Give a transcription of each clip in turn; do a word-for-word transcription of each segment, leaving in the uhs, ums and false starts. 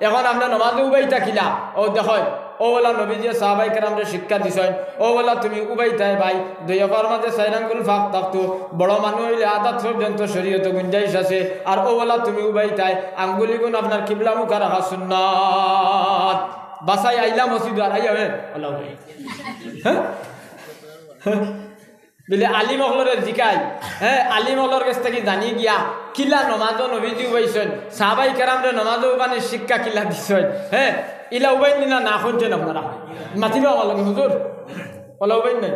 এখন আপনার নমাজো উবাইতা কিলা? অউ দেখইন, অউ অলা নবীজিয়ে সাহাবায়ে কেরামরে শিক্ষা দিছইন। অউ অলা তুমি উবাইতায় ভাই, দুই পাওর মাঝে চাইর আঙ্গুল ফাঁক থাকতো। বড় মানুষ অইলে আদাত পর্যন্ত শরীয়তো গুঞ্জাইশ আছে। আর অউ অলা তুমি উবাইতায়, আঙ্গুলিগুন আপনার কিবলামুখা রাখা সুন্নাত। বাছাই আইলাম মসজিদো, আর আইয়া হে, অলা উবাই। হ্যাঁ? হ্যাঁ? বিলে আলিম অকলরে জিকাই, হ্যাঁ, আলিম অকলর গেছ থাকি জানি গিয়া, কিলা নমাজো নবীজি উবাইছইন, সাহাবায়ে কেরামরে নমাজো উবানির শিক্ষা কিলা দিছইন, হ্যাঁ, ইলা উবাইন নি না, না কইছইন আপনারা? মাতিবা আমার লগে, হুজুর, অলা উবাইন নাই।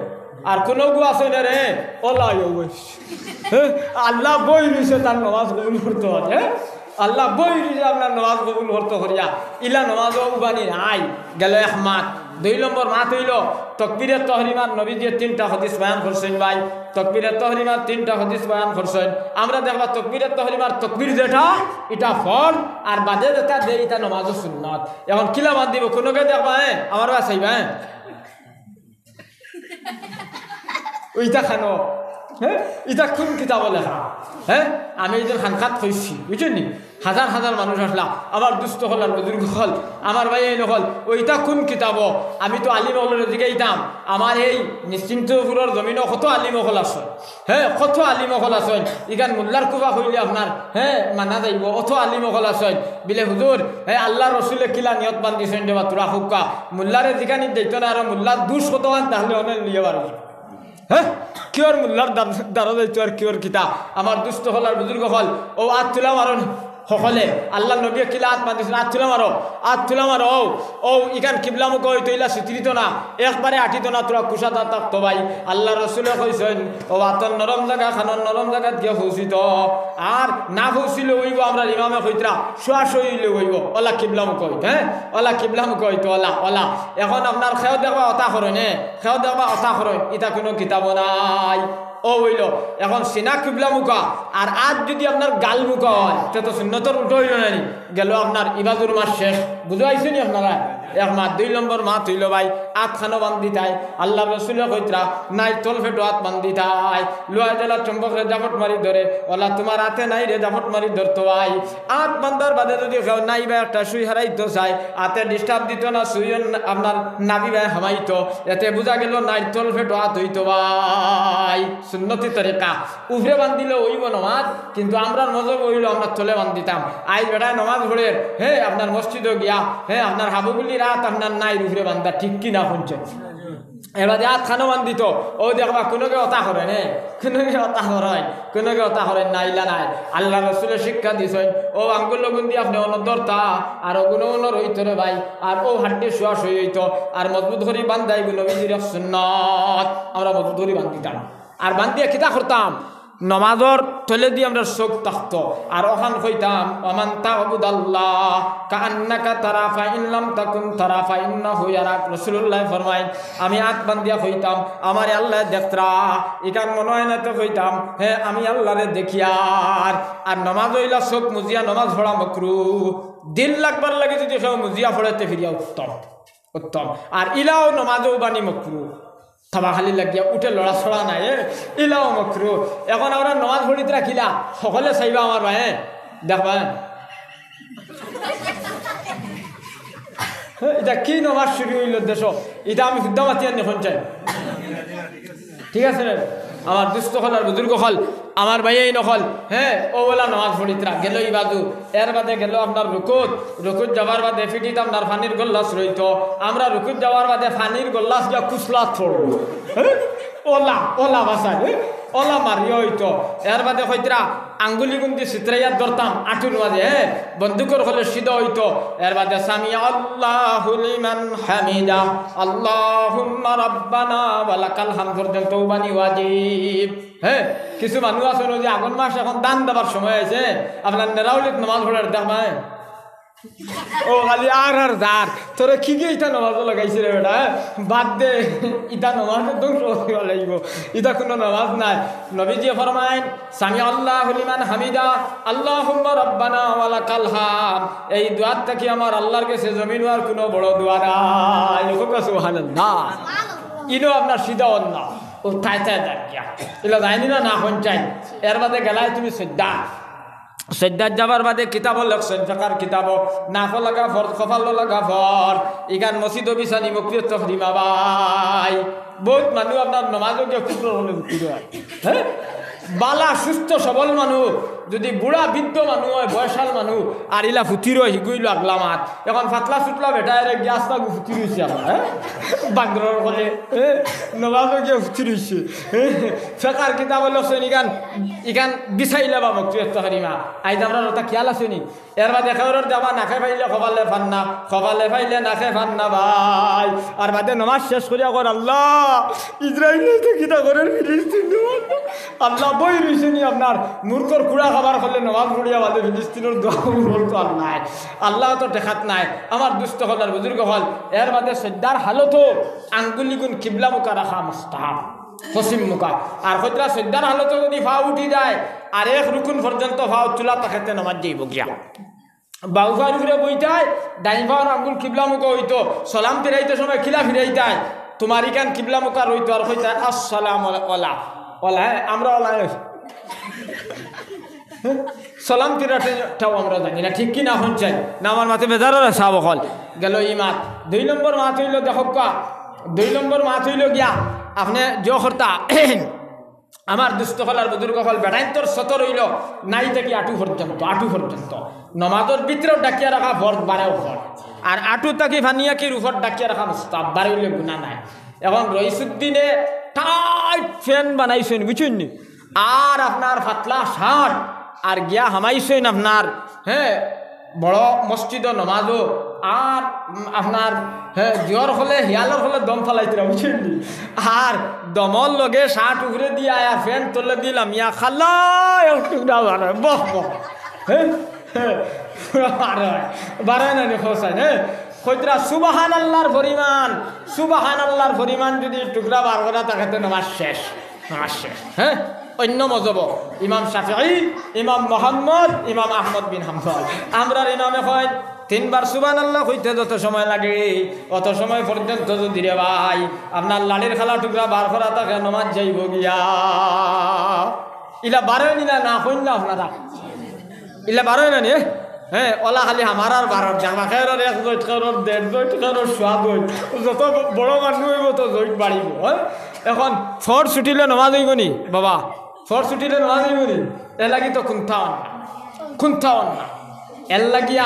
আর কুনুগু আছইন রে, অলা উবাইন। হ্যাঁ, আল্লাহ বই রইছে তার নমাজ কবুল করতো পারে, হ্যাঁ? আল্লাহ বই রইছে আপনার নমাজ কবুল করতো করিয়া। ইলা নমাজো উবানি নাই, গেল এক মাত। দুই নম্বর মাত অইলো তকবিরে তহরিমার। নবীজিয়ে তিনটা হাদিস বয়ান করছইন ভাই, তকবিরে তহরিমার তিনটা হাদিস বয়ান করছইন। আমরা দেখবা তকবিরে তহরিমার তকবির যেটা, ইটা ফরজ, আর বাদে যেটা দেয় ইটা নমাজো সুন্নাত। এখন কিলা বাদ দিব? কুনুগু দেখবা, হ্যাঁ, আমার বাছাইবা, হ্যাঁ? অউ ইতা খানো, হ্যাঁ? ইতা কুন কিতাবো লেখা? হ্যাঁ? আমি ইদিন খানকাত কইছি, বুঝছইন নি? হাজার হাজার মানুষ আছলা, আমার দুস্ত অকল আর বুজুর্গ অকল, আমার ভাইয়াইন অকল, অউ ইতা কুন কিতাবো? আমি তো আলিম অকলরে জিগাইতাম, আমার এই নিশ্চিন্তপুরর জমিনো কত আলিম অকল আছইন, হ্যাঁ, কত আলিম অকল আছইন, ইখান মোল্লার কুফা কইলে আপনার, হ্যাঁ, মানা যাইবো, অত আলিম অকল আছইন। বিলে হুজুর, হ্যাঁ, আল্লার রসুলে কিলা নিয়ত বান্ধিছইন দেবা তুরা হুক্কা, মোল্লারে জিকানি দিতো না, আর মোল্লার দুষ কতখান তাহলে অনে লিয়ে পারবো। হ্যাঁ? কিওর মোল্লার দ্বার-, দ্বারো যাইতো আর কিওর কিতা? আমার দুস্ত অকল আর বুজুর্গ অকল, অউ আত তুলা মারইন হকলে। আল্লার নবীয়ে কিলা আত বান্ধিছইন, আত তুলা মারো, আত তুলা মারো। অউ, অউ ইখান কিবলামুখা অইতো, ইলা ছিতরিতো না, একবারে আটিতো না, তুরা কুশাদা থাকতো ভাই। আল্লার রসুলে কইছইন, অউ আতর নরম জাগা, কানর নরম জাগাত গিয়া পৌঁছিতো। আর না পৌঁছিলে অইবো, আমরার ইমামে কইতরা, শোয়া শোয়ি অইলে অইবো, অলা কিবলামুখা অইতো, হ্যাঁ? অলা কিবলামুখা অইতো, অলা, অলা। এখন আপনার কেউ দেখবা অতা করইন, কেউ দেখবা অতা করইন, ইতা কুনু কিতাবো নাই। অউ অইলো, এখন সিনা কিবলামুখা, আর আত যুদি আপনার গালমুখা অয়, তে তো সুন্নতর উল্টা অইলো না নি? গেল আপনার ইবাদুর মাস শেষ, বুঝাইছি নি আপনারা? এক মাত। দুই নম্বর মাত অইলো ভাই, আত খানো বান্ধিতায়, আল্লার রসুলে কইতরা, নাইর তলফেটো আত বান্ধিতায়, লুয়া যেলা চুম্বকরে জাপট মারি ধরে, অলা তুমার আতে নাইরে জাপট মারি ধরতো ভাই। আত বান্ধার বাদে যুদি কেউ নাই বা একটা সুই হারাইতো চায়, আতে disturb দিতো না, সুই অন-, আপনার নাভি বায় হামাইতো, এতে বুঝা গেল নাইর তলফেটো আত অইতো ভাই। সুন্নতি তরিকা, উপরে বান্ধিলে অইবো নমাজ, কিন্তু আমরার মজহব অইলো আমরা তলে বান্ধিতাম। আইজ বেটায় নমাজ পড়ের, হে, আপনার মসজিদো গিয়া, হে, আপনার হাবুগুলির আত আপনার নাইর উপরে বান্ধা, ঠিক কি না হুনছইন? এরবাদে আত খানো বান্ধিতো, অউ দেখবা কুনুগু অতা করইন, হে, কুনুগু অতা করইন, কুনুগু অতা করইন না, ইলা নায়। আল্লার রসুলে শিক্ষা দিছইন, অউ আঙ্গুলগুন দি আপনে অনো ধরতা, আর অগুন অনো রইতো রে ভাই, আর অউ হাড্ডি শোয়া শোয়ি অইতো, আর মজবুত করি বান্ধা ইগু নবীজির এক সুন্নত, আমরা মজবুত করি বান্ধিতাম। আর বান্ধিয়া কিতা করতাম? নমাজর তলেদি আমরার চউখ থাকতো। আর অখান কইতাম, "ওমান তা'বুদাল্লাহ কাআন্নাকা তারা, ফাইন লাম তাকুন তারা, ফাইন্নাহু ইয়ারাক।" রাসুলুল্লায় ফরমাইন, আমি আত বান্ধিয়া কইতাম, "আমারে আল্লায় দেখতরা।" ইখান মনো অয় না তে কইতাম, "হে, আমি আল্লারে দেখিয়ার।" আর নমাজ অইলা চউখ মুজিয়া নমাজ পড়া মকরু। দিল লাগবার লাগি যুদি কেউ মুজিয়া পড়ে তে ফিরিয়া উত্তম, উত্তম। আর ইলাও নমাজো উবানি মকরু। থাবা খালি লাগিয়া উঠে লড়াচড়া নাই, এ? ইলাও মকরু। এখন আমরা নমাজ পড়িতরা কিলা? হকলে চাইবা আমার বায়, এ? দেখবা, এ? ইটা কি নমাজ শুরু অইলো দেশো? ইটা আমি হুদ্দা মাতিয়ার নি অখন চাই। ঠিক আছে নি? আমার দুস্ত অকল আর বুজুর্গ অকল, আমার ভাইয়াইন অকল, হে, অউ অলা নমাজ পড়িতরা, গেল ইবাদু, এরবাদে গেল আপনার রুকুত, রুকুত যাওয়ার বাদে ফিটিত আপনার পানির গল্লাস রইতো, আমরা রুকুত যাওয়ার বাদে পানির গল্লাস গিয়া কুসলাত পড়বো, হে? অলা, অলা ভাষায়, হে? অলা মারিয়া অইতো, এরবাদে কইতরা আঙ্গুলিগুন দি ছিতরাইয়া ধরতাম আটুর মাঝে, হে? বন্দুকর হকলে সিধা অইতো, এরবাদে সামি আল্লাহু লিমান হামিদা, আল্লাহুম্মা রাব্বানা ওয়া লাকাল হামদ পর্যন্ত উবানি ওয়াজিব। হে, কিছু মানুষ আছইন যে আগন মাস এখন ধান দেবার সময় আইছে, আপনার নেরাউলিত নমাজ পড়ের দেখবা, হে? অউ খালি আর আর যার, তোরে কিগিয়ে ইতা নমাজো লাগাইছে রে বেটা, হে? বাদ দে, ইতা নমাজ ধ্বংস করিয়া লাইবো, ইতা কুনু নমাজ নায়। নবীজিয়ে ফরমাইন, সামি আল্লাহু লিমান হামিদা, আল্লাহুম্মা রাব্বানা ওয়া লাকাল হামদ। এই দোয়ার থাকি আমার আল্লার গেছে জমিনো আর কুনু বড় দোয়া নাই। কউক্কা সুবহানাল্লাহ। ইনো আপনার সিধা অইন না, অউ থায় থায় যার গিয়া। ইলা যায়নি না, না অইন চাই। এরবাদে গেলায় তুমি সইজদা। সইজ্জাত যাবার বাদে কিতাবো লেখছইন, ফেকার কিতাবো, নাকো লাগা ফরজ, কপালো লাগা ফরজ। ইখান মসজিদো বিছানি, মকরুহে তহরিমা ভাই। বউত মানুষ আপনার নমাজো গিয়া কুফরর হলে ফুতি রয়। হ্যাঁ, বালা সুস্থ সবল মানুষ, যদি বুড়া বৃদ্ধ মানুষ অয়, বয়সাল মানুষ, আর ইলা ফুতি রয়, হিগু অইলো আগলা মাত। এখন পাতলা সুতলা বেটায় গিয়া আস্তা গু ফুতি রইছে আমার, হ্যাঁ, বান্দরর হলে, হ্যাঁ, নমাজো গিয়া ফুতি রইছে। হ্যাঁ, ফেকার কিতাবো লেখছইন ইখান, ইখান বিছাইলা বা মকরুহে তহরিমা। আইজ আমরার অতা খিয়াল আছে নি? এর বাদে কেউরর জামা নাকে পাইলে কপালে ফান না, কপালে পাইলে নাকে ফান না ভাই। আর বাদে নমাজ শেষ করিয়া কর, "আল্লাহ, ইসরাইলে তো কিতা করের ফিলিস্তিন।" আল্লাহ বই রইছে নি আপনার মুরগর কুড়া খাবার করলে নমাজ পড়িয়া বাদে ফিলিস্তিনর দোয়া কবুল করতো আল্লাহ। আল্লাহ তো ঠেকাত নাই। আমার দুস্ত অকল আর বুজুর্গ অকল, এর বাদে সইজ্জার হালতো আঙ্গুলিগুন কিবলা মুখা রাখা মুস্তাহাব। পশ্চিম মুখা। আর কইতরা সইজ্জার হালতো যদি পাও উঠি যায়, আর এক রুকুন পর্যন্ত পাও তুলা থাকে তে নমাজ যাইবো গিয়া। বাউ পাওর উপরে বইতায়, ডাইন পাওর আঙ্গুল কিবলা মুখা অইতো, সালাম ফিরাইতে সময় কিলা ফিরাইতায়, তুমার ইখান কিবলা মুখা রইতো, আর কইতায়, "আসসালামু আলা-, ওলা, ওলা, হ্যাঁ, আমরা ওলা।" সালাম ফিরাটাও আমরা জানি না, ঠিক কি না? হুনছইন না? আমার মাতে বেজার অইরা সাব অকল। গেল ই মাত। দুই নম্বর মাত অইলো, দেখউক্কা, দুই নম্বর মাত অইলো গিয়া, আপনে যে করতা, আমার দুস্ত অকল আর বুজুর্গ অকল, বেটাইন্তর সতর অইলো নাই থাকি আটু পর্যন্ত, আটু পর্যন্ত। নমাজর ভিতরেও ডাকিয়া রাখা ফরজ, বারেও ফরজ। আর আটু থাকি ফানিয়া কির উপর ডাকিয়া রাখা মুস্তাহাব, বারে অইলে গুনা নাই। এখন রইসুদ্দিনে টাইট প্যান্ট বানাইছইন, বুঝছইন নি? আর আপনার পাতলা শার্ট, আর গিয়া হামাইছইন আপনার, হ্যাঁ, বড় মসজিদো নমাজো, আর, উম, আপনার, হ্যাঁ, জিওর হলে, হিয়ালর হলে দম ফালাইতরা, বুঝছইন নি? আর দমর লগে শার্ট উপরে দিয়া, আর প্যান্ট তলে দিলাম, ইয়া খালা, এক টুকরা বারয়, বহ, বহ। হ্যাঁ? হ্যাঁ। বারয়, বারয় না নি, হোসেন, হ্যাঁ? কইতরা সুবহানাল্লাহর পরিমাণ, সুবহানাল্লাহর পরিমাণ যদি টুকরা বার করা থাকে, তে নমাজ শেষ। আসে, হ্যাঁ? অইন্য মজহব, ইমাম শাফিঈ, ইমাম মোহাম্মদ, ইমাম আহমদ বিন হাম্বল। আমরার ইমামে কইন, তিনবার সুবহানাল্লাহ কইতে যত সময় লাগে, অত সময় পর্যন্ত যদি রে ভাই, আপনার লাড়ির খালা টুকরা বার করা থাকে, নমাজ যাইবো গিয়া। ইলা বারয় নি না, না কইন না আপনারা? ইলা বারয় না নি? হ্যাঁ, ওলা খালি আমার আর বারর জামা, কেউরর এক জইট, কেউরর দেড় জইট, কেউরর সোয়া জইট। যত ব-, বড় মানুষ অইবো, তত জইট বাড়িবো, হ্যাঁ? এখন ফরজ ছুটিলে নমাজ অইবো নি, বাবা? ফরজ ছুটিলে নমাজ অইবো নি? এর লাগি তো কুন্তা অর না। কুন্তা অর না। এর লাগিয়া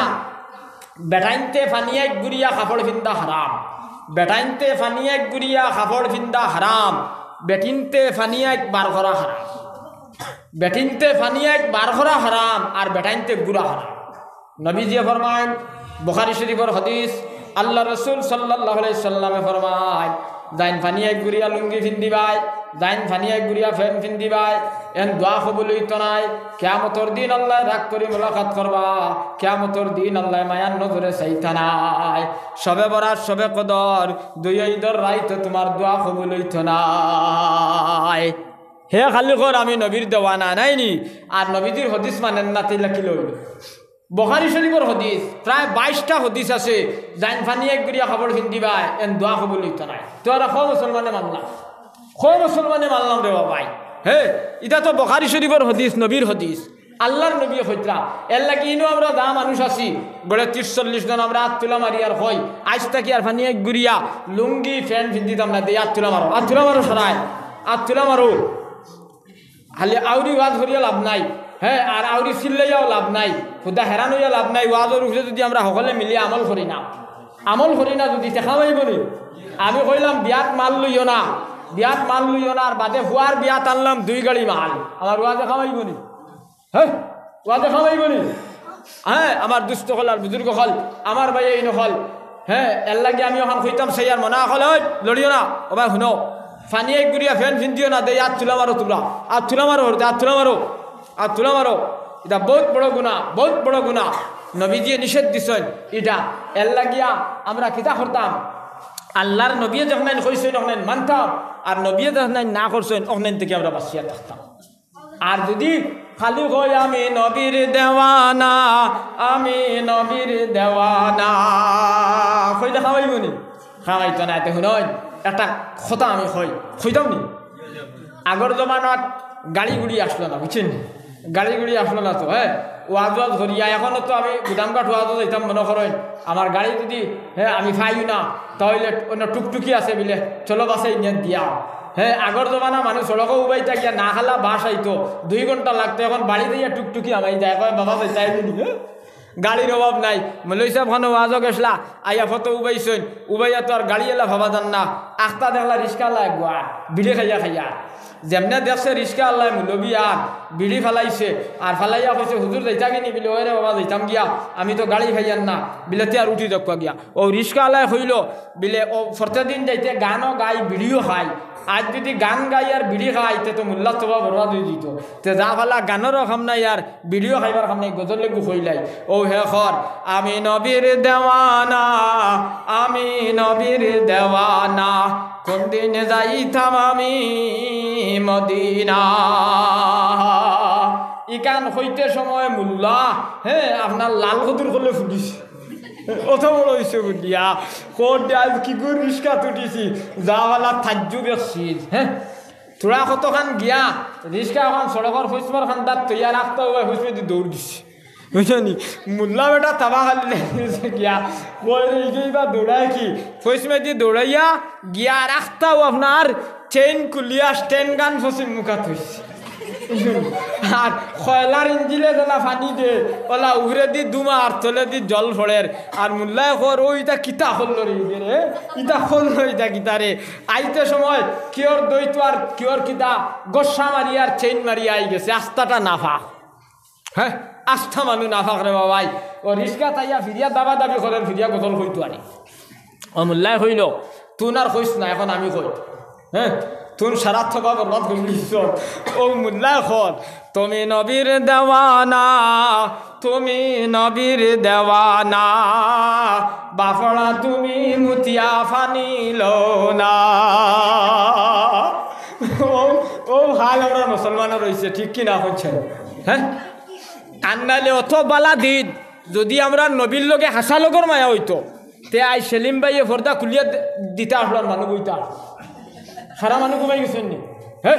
বেটাইন্তে ফানিয়া এক গুড়িয়া কাপড় ফিন্দা হারাম। বেটাইন্তে ফানিয়া এক গুড়িয়া কাপড় ফিন্দা হারাম। বেটিন্তে ফানিয়া এক বার করা হারাম। বেটিন্তে ফানিয়া এক বার করা হারাম, আর বেটাইন্তে গুড়া হারাম। নবীজিয়ে ফরমাইন, বুখারী শরীফর হাদিস, আল্লাহ রসুল সাল্লাল্লাহু আলাইহি সাল্লামে ফরমাইন, যাইন ফানিয়া এক গুড়িয়া লুঙ্গি ফিন্দিবায়, যাইন ফানিয়া এক গুড়িয়া প্যান্ট ফিন্দিবায়, এন দোয়া কবুল অইতো নায়। কিয়ামতর দিন আল্লায় রাগ করি মুলাকাত করবা, কিয়ামতর দিন আল্লায় মায়ার নজরে চাইতা নায়। শবে বরাত, শবে কদর, দুই ইদর রাইতো তুমার দোয়া কবুল অইতো নায়। হে খালি কর আমি নবীর দেওয়ানা, নায় নি? আর নবীজির হাদিস মানইন না, তে ইলা কিলা অইলো? বুখারী শরীফর হাদিস, প্রায় বাইশটা হাদিস আছে, যাইন ফানিয়া এক গুড়িয়া কাপড় ফিন্দিবায়, এন দোয়া কবুল অইতো নায়। তে অরা কও মুসলমানে মানলা? কও মুসলমানে মানলাম রে বাবাই। হে, ইটা তো বুখারী শরীফর হাদিস, নবীর হাদিস, আল্লাহর নবীয়ে কইতরা। এর লাগি ইনো আমরা যা মানুষ আছি, গড়ে তিরিশ চল্লিশ জন আমরা আত তুলা মারি আর কই, আইজ থাকি আর ফানিয়া এক গুড়িয়া লুঙ্গি প্যান্ট ফিন্দিতাম না, দেই আত তুলা মারো, আত তুলা মারো সরাই, আত তুলা মারো। খালি আউরি ওয়াজ করিয়া লাভ নাই, হ্যাঁ, আর আউরি চিল্লাইয়াও লাভ নাই, হুদা হেরান অইয়া লাভ নাই। ওয়াজর উপরে যদি আমরা হকলে মিলি আমল করি না, আমল করি না যদি, তে খামাইবো নি? আমি কইলাম বিয়াত মাল লইও না, বিয়াত মাল লইও না, আর বাদে ফুয়ার বিয়াত আনলাম দুই গাড়ি মাল, আমার ওয়াজে খামাইবো নি? হ্যাঁ, ওয়াজে খামাইবো নি? হ্যাঁ, আমার দুস্ত অকল আর বুজুর্গ অকল, আমার ভাইয়াইন অকল, হ্যাঁ, এর লাগি আমি অখান কইতাম চাইয়ার মনা অকল, ওই, লড়িও না, ও ভাই, হুনো, ফানিয়া এক গুড়িয়া প্যান্ট ফিন্দিও না, দেই আত তুলা মারো তুমরা, আত তুলা মারো, আত তুলা মারো, আত তুলা মারো। ইটা বউত বড় গুনা, বউত বড় গুনা। নবীজিয়ে নিষেধ দিছইন ইটা। এর লাগিয়া আমরা কিতা করতাম? আল্লাহর নবীয়ে যখন আইন কইছইন, তখন আইন মানতাম, আর নবীয়ে যখন আইন না করছইন, তখন আইন থাকি আমরা বাঁচিয়া থাকতাম। আর যদি খালি কই, "আমি নবীর দেওয়ানা, আমি নবীর দেওয়ানা," কইলে খামাইবো নি? খামাইতো না। তে হুনইন, একটা কথা আমি কই, কইতাম নি? আগর জমানাত গাড়ি গুড়ি আছলো না, বুঝছইন নি? গাড়ি গুড়ি আসলো না তো, হ্যাঁ, ওয়াজ ওয়াজ করিয়া এখনো তো আমি গুদামঘাট ওয়াজও যাইতাম মনে করেন, আমার গাড়ি যদি, হ্যাঁ, আমি পাইও না, তাহলে অন্য টুকটুকি আছে বিলে, চলো বাসে ইঞ্জিন দিয়া। হ্যাঁ, আগর জমানা মানুষ সড়কও উবাইতা গিয়া না খালা বাস আইতো, দুই ঘন্টা লাগতো, এখন বাড়ি দিয়া টুকটুকি আমাই যায়, কয় বাবা যাইতাই নি, হ্যাঁ? গাড়ির অভাব নাই। মৌলভী সাহেব খানো ওয়াজও গেছলা, আইয়া ফটো উবাইছইন, উবাইয়া তো আর গাড়ি এলা ভাবা যান না। আখতা দেখলা রিক্সাআলা এগুয়া, বিড়ি খাইয়া খাইয়া। যেমনে দেখছে রিক্সাআলায় মৌলভী আর বিড়ি ফালাইছে, আর ফালাইয়া কইছে, "হুজুর যাইতা কিনি?" বিলে, "ওই রে বাবা, যাইতাম গিয়া, আমি তো গাড়ি পাইয়ার না।" বিলে, "তে আর উঠি দেখবা গিয়া।" ও রিক্সাআলায় কইলো, বিলে, "ও ফরতে দিন যাইতে গানও গাই, বিড়িও খাই, আজ যদি গান গাই আর বিড়ি খাই, তে তো মোল্লার সওয়াব বরবাদ হয়ে দিত। তে যা ফালা গানরও খাম নাই আর বিড়িও খাইবার খাম নাই, গজল লেগু কইলাই।" ও হে খর, আমি নবীর দেওয়ানা, আমি নবীর দেওয়ানা, কোন দিন যাইতাম আমি মদিনা। ইখান কইতে সময় মোল্লা, হ্যাঁ, আপনার লাল কদুর করলে ফুটিছে। অত বড় হইছে বুলিয়া। কোন আজ কি করে রিক্সাত উঠিছি, যা ফালা তাজ্জুব এক চিজ, হ্যাঁ। থুড়া কতখান গিয়া, রিক্সা অখন সড়কর ফৈসমার খান্দাত তৈয়া রাখতা অয়, ফৈসমাদি দৌড় দিছে। বুঝছো নি? মোল্লা বেটা তাবা খালি গেছে গিয়া, কই রে, ইগেইবা দৌড়ায় কি? ফৈসমাদি দৌড়াইয়া গিয়া রাখতাও আপনার চেইন খুলিয়া স্ট্যান্ড গান ফসিম মুখাত হইছে। আর কয়লার ইঞ্জিলে যেলা পানি দে, ওলা উপরেদি ধুমা আর তলেদি জল পড়ের। আর মোল্লায় কর, "ও ইতা কিতা করলো রে, ইতা রে? ইতা করলো ইতা কিতা রে?" আইতে সময় কিওর দৈত আর কিওর কিতা গোসা মারিয়া আর চেইন মারিয়া আই গেছে, আস্তাটা নাফাক। হ্যাঁ, আস্তা মানু নাফাক রে বাবাই। ও রিক্সাত আইয়া ফিরিয়া দাবা দাবি করের, ফিরিয়া গজল কইতো আরি। ও মোল্লায় কইলো, "তুন আর কইস না, এখন আমি কই।" হ্যাঁ, তুন সারা থবা বরবাদ করিলিছ। ও মোল্লায় কর, "তুমি নবীর দেওয়ানা, তুমি নবীর দেওয়ানা, বাফড়া তুমি মুতিয়া ফানি লও না।" ও, ও হাল আমরা মুসলমানর রইছে, ঠিক কি না কইন চাইন? হ্যাঁ, আর নাইলে অত বালা দিন, যদি আমরা নবীর লগে হাছা লগর মায়া হইতো, তে আই সেলিম ভাইয়ে পর্দা খুলিয়া দে-, দিতা আপনার মানু বইতা। সারা মানু ঘুমাই গেছইন নি? হ্যাঁ?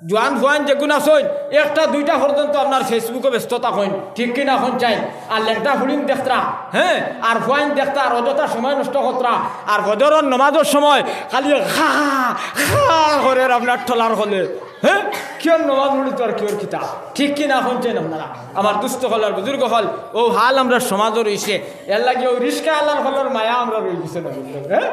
জোয়ান ফুয়াইন যেগুন আছইন, একটা দুইটা পর্যন্ত আপনার Facebook-ও ব্যস্ত থাকইন, ঠিক কি না কইন চাইন? আর লেংটা ফুড়িন দেখতরা, হ্যাঁ? আর ফুয়াইন দেখতা, আর অযথা সময় নষ্ট করতরা, আর ফজরর নমাজর সময় খালি খা, খা করের আপনার টলার খলে, হ্যাঁ? কিওর নমাজ পড়িতো আর কিওর কিতা, ঠিক কি না কইন চাইন আপনারা? আমার দুস্ত অকল আর বুজুর্গ অকল, ও হাল আমরা সমাজর রইছে, এর লাগি ও রিক্সাআলার অকলর মায়া আমরা রই গেছে না, হ্যাঁ?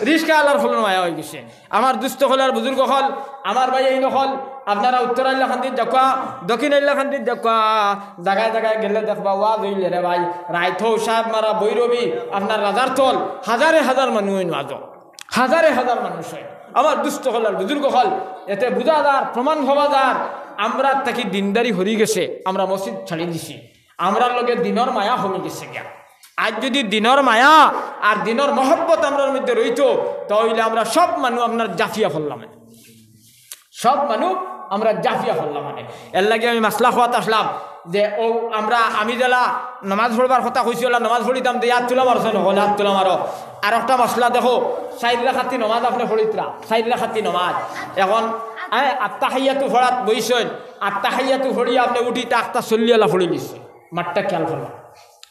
রিক্সাআলার অকলর মায়া হই গেছে। আমার দুস্ত অকল আর বুজুর্গ অকল, আমার ভাই এইন অকল, আপনারা উত্তর আইল্লাকান্দিত যাউক্কা, দক্ষিণ আইল্লাকান্দিত যাউক্কা, জাগায় জাগায় গেলে দেখবা ওয়াজ হইলে রে ভাই, রাইত হউ সাহেব মারা বৈরবী, আপনার রাজার তল, হাজারে হাজার মানুষ হইন ওয়াজো, হাজারে হাজার মানুষ হয়। আমার দুস্ত অকল আর বুজুর্গ অকল, এতে বুঝা যার, প্রমাণ হওয়া যার, আমরা থাকি দিনদারি হরি গেছে, আমরা মসজিদ ছাড়ি দিছি, আমরার লগে দিনর মায়া কমি গেছে গিয়া। আজ যদি দিনর মায়া আর দিনর মহব্বত আমরার মধ্যে রইতো, তাহলে আমরা সব মানু আপনার জাফিয়া পড়লাম, সব মানু আমরা জাফিয়া পড়লাম। মানে, এর লাগি আমি মাসলা কওয়াত আসলাম যে ও আমরা, আমি যেলা নমাজ পড়বার কথা কইছি, ওলা নমাজ পড়িতাম, যে ইয়াদ তুলা মারছে না, হলে হাত তুলা মারো। আর একটা মাসলা দেখো, চাইর রাকাতি নমাজ আপনে পড়িতরা, চাইর রাকাতি নমাজ। এখন, এ, আত্তাহিয়াতু পড়াত বইছইন, আত্তাহিয়াতু পড়িয়া আপনে উঠিতা আখতা সল্লিআলা পড়ি নিছে। মাতটা খেয়াল করবা।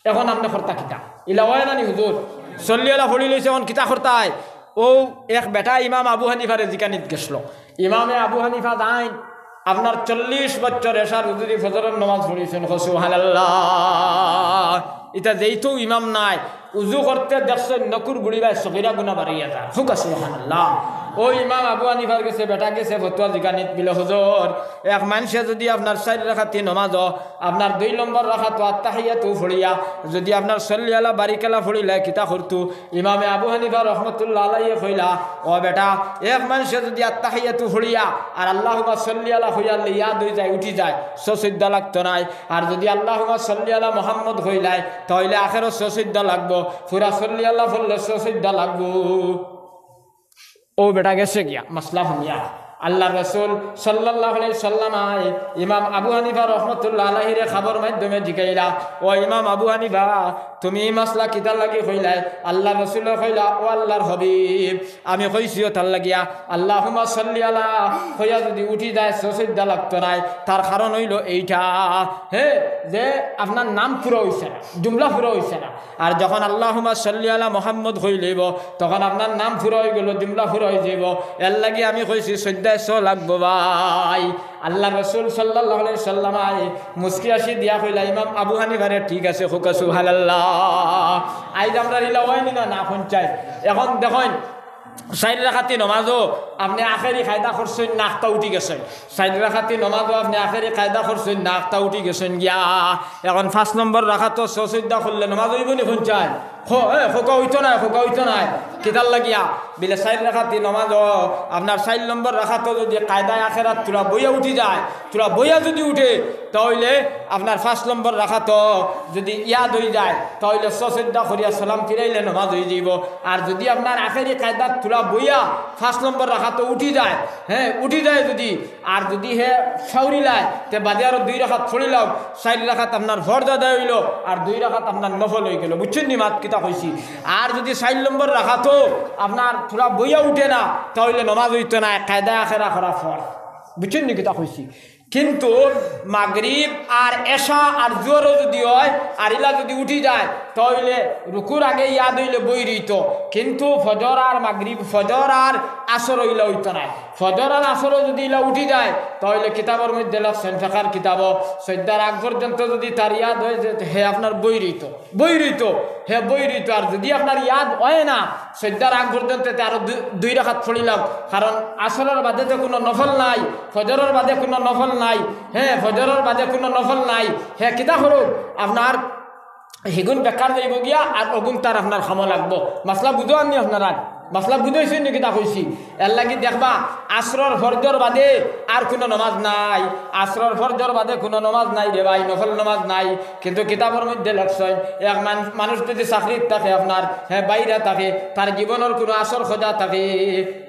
এখন আপনে করতা কিতা? ইলা অয় না নি হুজুর? সল্লিআলা পড়ি লইছে, এখন কিতা করতায়? ও এক বেটা ইমাম আবু হানিফারে জিকানিত গেছলো। ইমামে আবু হানিফা যাইন, আপনার চল্লিশ বছর এশার হুজুরি ফজরর নমাজ পড়িছইন, কও সুবহানাল্লাহ। ইতা যেইতো ইমাম নাই, উজু করতে দেখছইন নকুর গুড়ি বায় সগিরা গুনা বাড়িয়া যার। কউক্কা সুবহানাল্লাহ। ও ইমাম আবু হানিফার গেছে বেটা গেছে ফতুয়া জিকানিত, বিলে, "হুজুর, এক মানষে যদি আপনার চাইর রাকাতি নমাজো আপনার দুই নম্বর রাকাতো আত্তাহিয়াতু পড়িয়া যদি আপনার সল্লিআলা বারিকালা পড়িলায়, কিতা করতু?" ইমামে আবু হানিফা রহমতুল্লাহ আলাইহি কইলা, "ও বেটা, এক মানষে যদি আত্তাহিয়াতু পড়িয়া আর আল্লাহুম্মা সল্লিআলা কইয়ার লে ইয়াদ হই যায়, উঠি যায়, সো সইজদা লাগতো নায়। আর যদি আল্লাহুম্মা সল্লিআলা মুহাম্মদ কইলায়, তাইলে আখেরো সো সইজদা লাগবো, পুরা সল্লিআলা পড়লে সো সইজদা লাগবো।" ও বেটা গেছে গিয়া, মাসলা হুনিয়া। আল্লাহর রসুল সাল্লাল্লাহু আলাইহি সাল্লাম আয় ইমাম আবু হানিফা রহমতুল্লাহ আলাইহিরে খাবর মাধ্যমে জিকাইলা, "ও ইমাম আবু হানিফা, তুমি ই মাসলা কিতার লাগি কইলায়? আল্লাহর রসুলে কইলা, ও আল্লাহর হাবিব, আমি কইছি অতার লাগিয়া, আল্লাহুম্মা সাল্লি আলা কইয়া যুদি উঠি যায়, সসইজদা লাগতো নায়। তার কারণ অইলো এইটা, হে, যে আপনার নাম পুরা অইছে না, জুমলা পুরা অইছে না। আর যখন আল্লাহুম্মা সাল্লি আলা মুহাম্মদ কইলাইবো, তখন আপনার নাম পুরা অইগেলো, জুমলা পুরা অইযাইবো। এরলাগি আমি কইছি, সইজদায় স লাগবো ভাই।" আল্লাহর রসুল সাল্লাল্লাহু আলাইহি সাল্লাম আয় মুচকি হাসি দিয়া কইলা, "ইমাম আবু হানিফারে ঠিক আছে, কউক্কা সুবহানাল্লাহ।" আইজ আমরার ইলা অয়নি না, না কইন চাই। এখন দেখইন, চাইর রাকাতি নমাজও আপনে আখেরি কায়দা করছইন না, আখতা উঠি গেছইন। চাইর রাকাতি নমাজও আপনে আখেরি কায়দা করছইন না, আখতা উঠি গেছইন গিয়া। এখন পাঁচ নম্বর রাকাতো সসইজদা করলে নমাজ অইবো নি কইন চাই? হ-, এ, কউক্কা অইতো নায়, কউক্কা অইতো নায়। কিতার লাগিয়া? বিলে চাইর রাকাতি নমাজও আপনার চাইর নম্বর রাকাতো যুদি কায়দায় আখেরাত থুড়া বইয়া উঠি যায়, থুড়া বইয়া যুদি উঠে, তাইলে আপনার পাঁচ নম্বর রাকাতো যুদি ইয়াদ অইযায়, তাইলে সসইজদা করিয়া সালাম ফিরাইলে নমাজ অইযাইবো। আর যুদি আপনার আখেরি কায়দাত থুড়া বইয়া পাঁচ নম্বর রাকাতো উঠি যায়, হে, উঠি যায় যুদি, আর যুদি হে সাউরিলায়, তে বাদে আরো দুই রাকাত পড়িলাও, চাইর রাকাত আপনার ফরজ আদায় অইলো, আর দুই রাকাত আপনার নফল অইগেলো। বুঝছইন নি মাত কিতা কইছি? আর যুদি চাইর নম্বর রাকাতো আপনার থুড়া বইয়া উঠে না, তাইলে নমাজ অইতো নায়, কায়দায় আখেরা করা ফরজ। বুঝছইন নি কিতা কইছি? কিন্তু মাগরিব আর এশা আর জোহরও যুদি অয়, আর ইলা যুদি উঠি যায়, তাইলে রুকুর আগে ইয়াদ অইলে বই রইতো। কিন্তু ফজর আর মাগরিব, ফজর আর আসর অইলা অইতো নায়। ফজর আর আসরও যুদি ইলা উঠি যায়, তাইলে কিতাবর মধ্যে লেখছইন, ফেকার কিতাবও, সইজদার আগ পর্যন্ত যুদি তার ইয়াদ অয় যে হে আপনার বই রইতো, বই রইতো, হে বই রইতো। আর যুদি আপনার ইয়াদ অয় না, সইজদার আগ পর্যন্ত তে আরো দু-, দুই রাকাত পড়িলাম, কারণ আসরর বাদে তো কুনু নফল নাই, ফজরর বাদে কুনু নফল নাই, হে, ফজরর বাদে কুনু নফল নাই, হে, কিতা করুক, আপনার হিগুন বেকার যাইবো গিয়া, আর অগুন তার আপনার কামো লাগবো। মাসলা বুঝো আননি আপনারা? মাসলা বুঝাইছি নি কিতা কইছি? এরলাগি দেখবা, আসরর ফরজর বাদে আর কুনু নমাজ নাই, আসরর ফরজর বাদে কুনু নমাজ নাই রে ভাই, নফল নমাজ নাই। কিন্তু কিতাবর মধ্যে লেখছইন, এক মান-, মানুষ যুদি চাকরিত থাকে আপনার, হে, বাইরে থাকে, তার জীবনর কুনু আসর খোজা থাকে,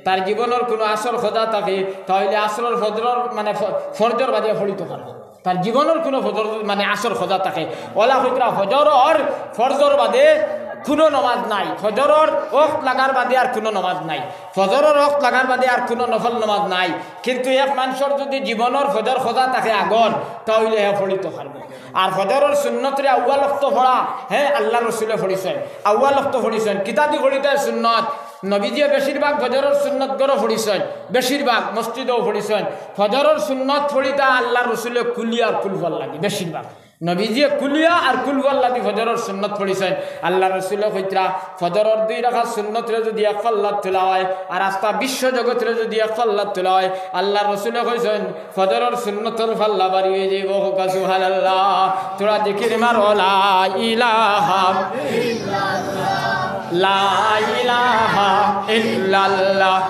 তার জীবনর কুনু আসর খোজা থাকে, তাইলে আসরর ফজরর, মানে, ফ-, ফরজর বাদে পড়িতো পারবো। তার জীবনর কুনু ফজর, মানে, আসর খোজা থাকে। অলা কইতরা ফজরর, ফরজর বাদে কুনু নমাজ নাই। ফজরর ওয়াক্ত লাগার বাদে আর কুনু নমাজ নাই। ফজরর ওয়াক্ত লাগার বাদে আর কুনু নফল নমাজ নাই। কিন্তু এক মানষর যুদি জীবনর ফজর খোজা থাকে আগর, তাইলে হে পড়িতো পারবো। আর ফজরর সুন্নতরে আউয়াল ওয়াক্ত পড়া, হে, আল্লাহর রসুলে পড়িছইন। আউয়াল ওয়াক্ত পড়িছইন। কিতাদি পড়িতা সুন্নত? নবীজিয়ে বেশিরভাগ ফজরর সুন্নত ঘরো পড়িছইন। বেশিরভাগ মসজিদও পড়িছইন। ফজরর সুন্নত পড়িতা আল্লাহর রসুলে কুলিয়া আর কুলহুয়াল্লাহ দি বেশিরভাগ। নবীজিয়ে কুলিয়া আর কুলহুয়াল্লাহ দি ফজরর সুন্নত পড়িছইন। আল্লাহর রসুলে কইতরা, ফজরর দুই রাকাত সুন্নতরে যুদি এক পাল্লাত তুলা অয়, আর আস্তা বিশ্ব জগতরে যুদি এক পাল্লাত তুলা অয়, আল্লাহর রসুলে কইছইন, ফজরর সুন্নতর পাল্লা ভারি অইযাইবো। কউক্কা সুবহানাল্লাহ। থুড়া জিকির মারো, লা ইলাহা, লা ইলাহা ইল্লাল্লাহ।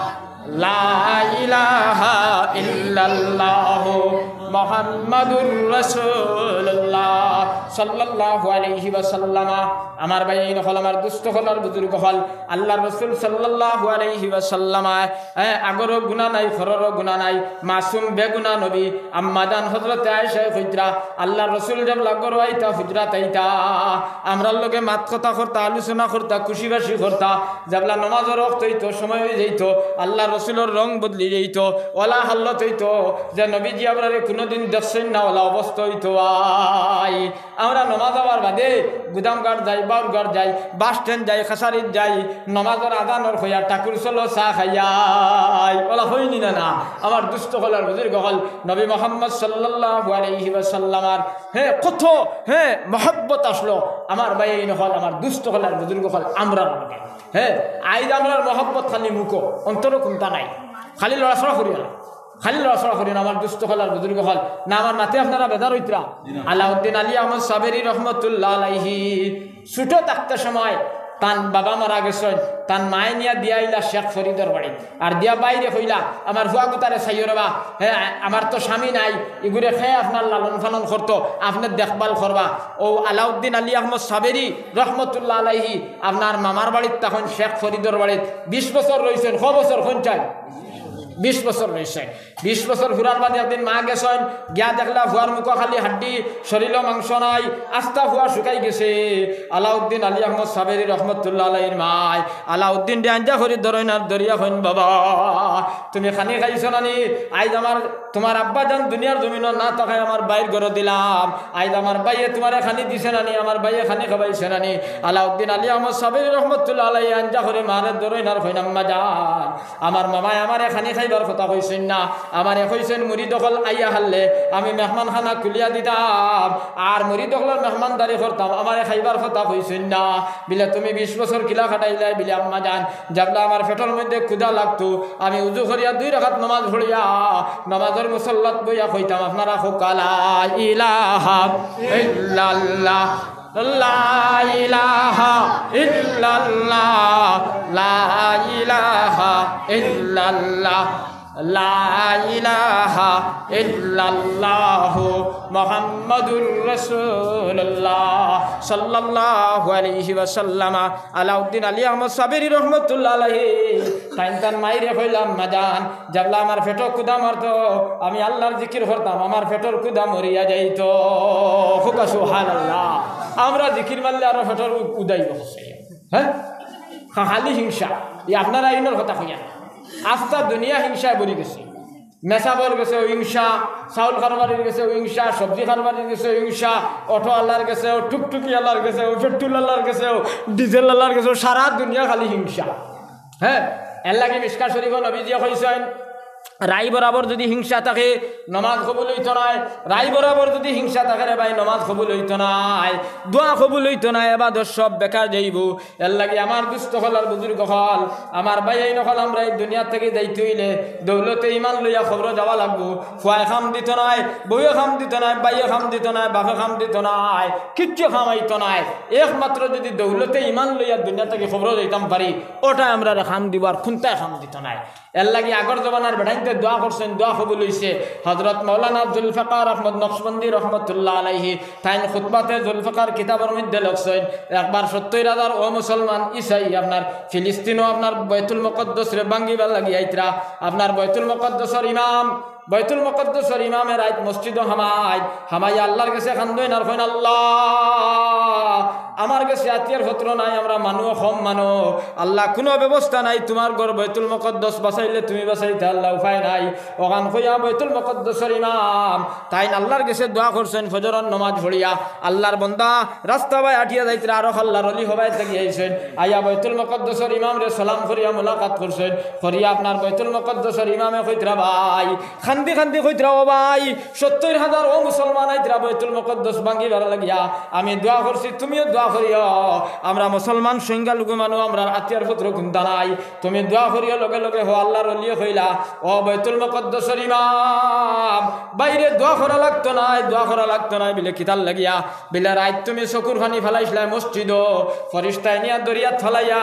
লা ইলাহা ইল্লাল্লাহু মুহাম্মাদুর রাসূলুল্লাহ সাল্লাল্লাহু আলাইহি ওয়াসাল্লাম। আমার ভাইয়াইন অকল, আমার দুস্ত অকল আর বুজুর্গ অকল, আল্লাহর রাসূল সাল্লাল্লাহু আলাইহি ওয়াসাল্লাম, এ, আগরও গুনা নাই, পররও গুনা নাই, মাসুম বেগুনা নবী। আম্মাজান হযরতে আয়েশায় কইতরা, আল্লাহর রাসূল যেবলা ঘরো আইতা, হুজরাত আইতা, আমরার লগে মাত কথা করতা, আলোচনা করতা, খুশি বাসি করতা, যেবলা নমাজর ওয়াক্ত অইতো, সময় অইযাইতো, আল্লাহর রাসূলর রং বদলি যাইতো, অলা হালত অইতো, যে নবীজি আমরারে কুনুদিন দেখছইন না, অলা অবস্থা অইতো। আই, আমরা নমাজ আওয়ার বাদে গুদামঘাট যাই, বাউরঘাট যাই, বাস স্ট্যান্ড যাই, কাছারিত যাই, নমাজর আজানর কইয়া ঠাকুর চলো চা খাইয়াই, অলা অইনি না, না? আমার দুস্ত অকল আর বুজুর্গ অকল, নবী মুহাম্মদ সাল্লাল্লাহু আলাইহি ওয়াসাল্লামর, হে, কত, হে, মহব্বত আছলো আমার ভাইয়াইন অকল, আমার দুস্ত অকল আর বুজুর্গ অকল, আমরার লগে। হে, আইজ আমরার মহব্বত খালি মুখো, অন্তরো কুন্তা নাই, খালি লড়াচড়া করিও না, খালি লড়াচড়া করিও না, আমার দুস্ত অকল আর বুজুর্গ অকল। না, আমার মাতে আপনারা বেজার অইতরা। আলাউদ্দিন আলী আহমদ সাবেরী রহমতুল্লাহ আলাইহি ছোট থাকতে সময় তান বাবা মারা গেছইন, তান মায়ে নিয়া দিয়া আইলা শেখ ফরিদর বাড়িত। আর দিয়া বাইরে কইলা, "আমার ফুয়া গুতারে চাইও রেবা, হে, আমার তো স্বামী নাই, ইগুরে কে আপনার লালন পালন করতো, আপনার দেখভাল করবা।" অউ আলাউদ্দিন আলী আহমদ সাবেরী রহমতুল্লাহ আলাইহি আপনার মামার বাড়িত, তখন শেখ ফরিদর বাড়িত বিশ বছর রইছইন। ক বছর কইন চাই? বিশ বছর রইছইন। বিশ বছর ফুরার বাদে একদিন মা গেছইন, গিয়া দেখলা ফুয়ার মুখো খালি হাড্ডি, শরীলো মাংস নাই, আস্তা ফুয়া শুকাই গেছে। আলাউদ্দিন আলী আহমদ সাবেরি রহমতুল্লাহ আলাইহির মায় আলাউদ্দিনরে আঞ্জা করি ধরইন আর ধরিয়া কইন, "বাবা, তুমি খানি খাইছো নানি? আইজ আমার, তুমার আব্বা জান দুনিয়ার জমিনো না থাকায় আমার ভাইর ঘরো দিলাম। আইজ আমার ভাইয়ে তুমারে খানি দিছে নানি? আমার ভাইয়ে খানি খাবাইছে নানি?" আলাউদ্দিন আলী আহমদ সাবেরি রহমতুল্লাহ আলাইহি আঞ্জা করি মারে ধরইন আর কইন, "আম্মা জান, আমার মামায় আমারে খানি খাইবার কথা কইছইন না, আমারে কইছইন মুরিদ অকল আইয়া হারলে আমি মেহমানখানা খুলিয়া দিতাম, আর মুরিদ অকলর মেহমানদারি করতাম, আমারে খাইবার কথা কইছইন না।" বিলে, "তুমি বিশ বছর কিলা কাটাইলায়?" বিলে, "আম্মা জান, যেবলা আমার পেটর মধ্যে ক্ষুধা লাগতো, আমি উজু করিয়া দুই রাকাত নামাজ পড়িয়া নামাজর মুসল্লাত বইয়া কইতাম, আপনারা কউক্কা লা ইলাহা ইল্লাল্লাহ।" লা ইলাহা ইল্লাল্লাহ, লা ইলাহা ইল্লাল্লাহ, লা ইলাহা ইল্লাল্লাহু মুহাম্মাদুর রাসূলুল্লাহ সাল্লাল্লাহু আলাইহি ওয়াসাল্লাম। আলাউদ্দিন আলী আহমদ সাবেরি রহমতুল্লাহ আলাইহি তাইন তান মাইরে কইলা, "আম্মা জান, যেবলা আমার পেটো ক্ষুধা মারতো, আমি আল্লার জিকির করতাম, আমার পেটর ক্ষুধা মরিয়া যাইতো।" কউক্কা সুবহানাল্লাহ। আমরা জিকির মারলে আরো পেটর উদাইব। হ্যাঁ? খা-, খালি হিংসা। ই আপনারা ইনর কথা কইয়া। আস্তা দুনিয়া হিংসায় ভরি গেছে। মেসাবর গেছেও হিংসা, চাউল কারবারির গেছেও হিংসা, সবজি কারবারির গেছেও হিংসা, অটো আলার গেছেও, টুকটুকি আলার গেছেও, পেট্রোল আলার গেছেও, ডিজেল আলার গেছেও, সারা দুনিয়া খালি হিংসা। হ্যাঁ, এরলাগি মিশকাত শরীফো নবীজিয়ে কইছইন, রাই বরাবর যুদি হিংসা থাকে, নমাজ কবুল অইতো নায়। রাই বরাবর যুদি হিংসা থাকে রে ভাই, নমাজ কবুল অইতো নায়, দোয়া কবুল অইতো নায়, এবাদত সব বেকার যাইবো। এরলাগি আমার দুস্ত অকল আর বুজুর্গ অকল, আমার ভাইয়াইন অকল, আমরা ই দুনিয়া থাকি যাইতে অইলে দৌলতে ইমান লইয়া কবরো যাওয়া লাগবো। ফুয়ায় কাম দিতো নায়, বউয়ে কাম দিতো নায়, ভাইয়ে কাম দিতো নায়, বাপে কাম দিতো নায়, কিচ্ছু কাম আইতো নায়। একমাত্র যুদি দৌলতে ইমান লইয়া দুনিয়া থাকি কবরো যাইতাম পারি, অটায় আমরারে কাম দিবো, আর কুন্তায় কাম দিতো নায়। এরলাগি আগর জমানার বেটাইন্তে দোয়া করছইন, দোয়া কবুল অইছে। হজরত মাওলানা জুলফিকার আহমদ নকশবন্দি রহমতুল্লাহ আলাইহি তাইন খুতবাতে জুলফিকার কিতাবর মধ্যে লেখছইন, একবার সত্তইর হাজার অমুসলমান ইসাই আপনার ফিলিস্তিনো আপনার বাইতুল মুকাদ্দাসরে ভাঙ্গিবার লাগি আইতরা, আপনার বাইতুল মুকাদ্দাসর ইমাম, বাইতুল মুকাদ্দাসর ইমামে রাইত মসজিদো হামাইন, হামাইয়া আল্লার গেছে কান্দইন আর কইন, "আল্লা, আমার গেছে আতিয়ার পত্র নাই, আমরা মানু কম মানু, আল্লা কুনু ব্যবস্থা নাই, তুমার ঘর বাইতুল মুকাদ্দাস বাচাইলে তুমি বাচাইতা আল্লা, উপায় নাই।" অখান কইয়া বাইতুল মুকাদ্দাসর ইমাম তাইন আল্লার গেছে দোয়া করছইন, ফজরর নমাজ পড়িয়া আল্লার বন্দা রাস্তা বায় আটিয়া যাইতরা, আরো আল্লার অলি হবায় থাকি আইছইন, আইয়া বাইতুল মুকাদ্দাসর ইমামরে সালাম করিয়া মুলাকাত করছইন, করিয়া আপনার বাইতুল মুকাদ্দাসর ইমামে কইতরা, ভাই, কান্দি কান্দি কইতরা, "ও ভাই, সত্তইর হাজার অমুসলমান আইতরা বাইতুল মুকাদ্দাস ভাঙ্গিবার লাগিয়া, আমি দোয়া করছি, তুমিও দোয়া করিও, আমরা মুসলমান সংখ্যালঘু মানু, আমরার আতিয়ার পত্র কুন্তা নাই, তুমি দোয়া করিও।" লগে লগে হউ আল্লার অলিয়ে কইলা, "ও বাইতুল মুকাদ্দাসর ইমাম, ভাইরে দোয়া করা লাগতো নায়, দোয়া করা লাগতো নায়।" বিলে, "কিতার লাগিয়া?" বিলে, "রাইত তুমি চকুর পানি ফালাইছলায় মসজিদো, ফিরিস্তায় নিয়া দরিয়াত ফালাইয়া,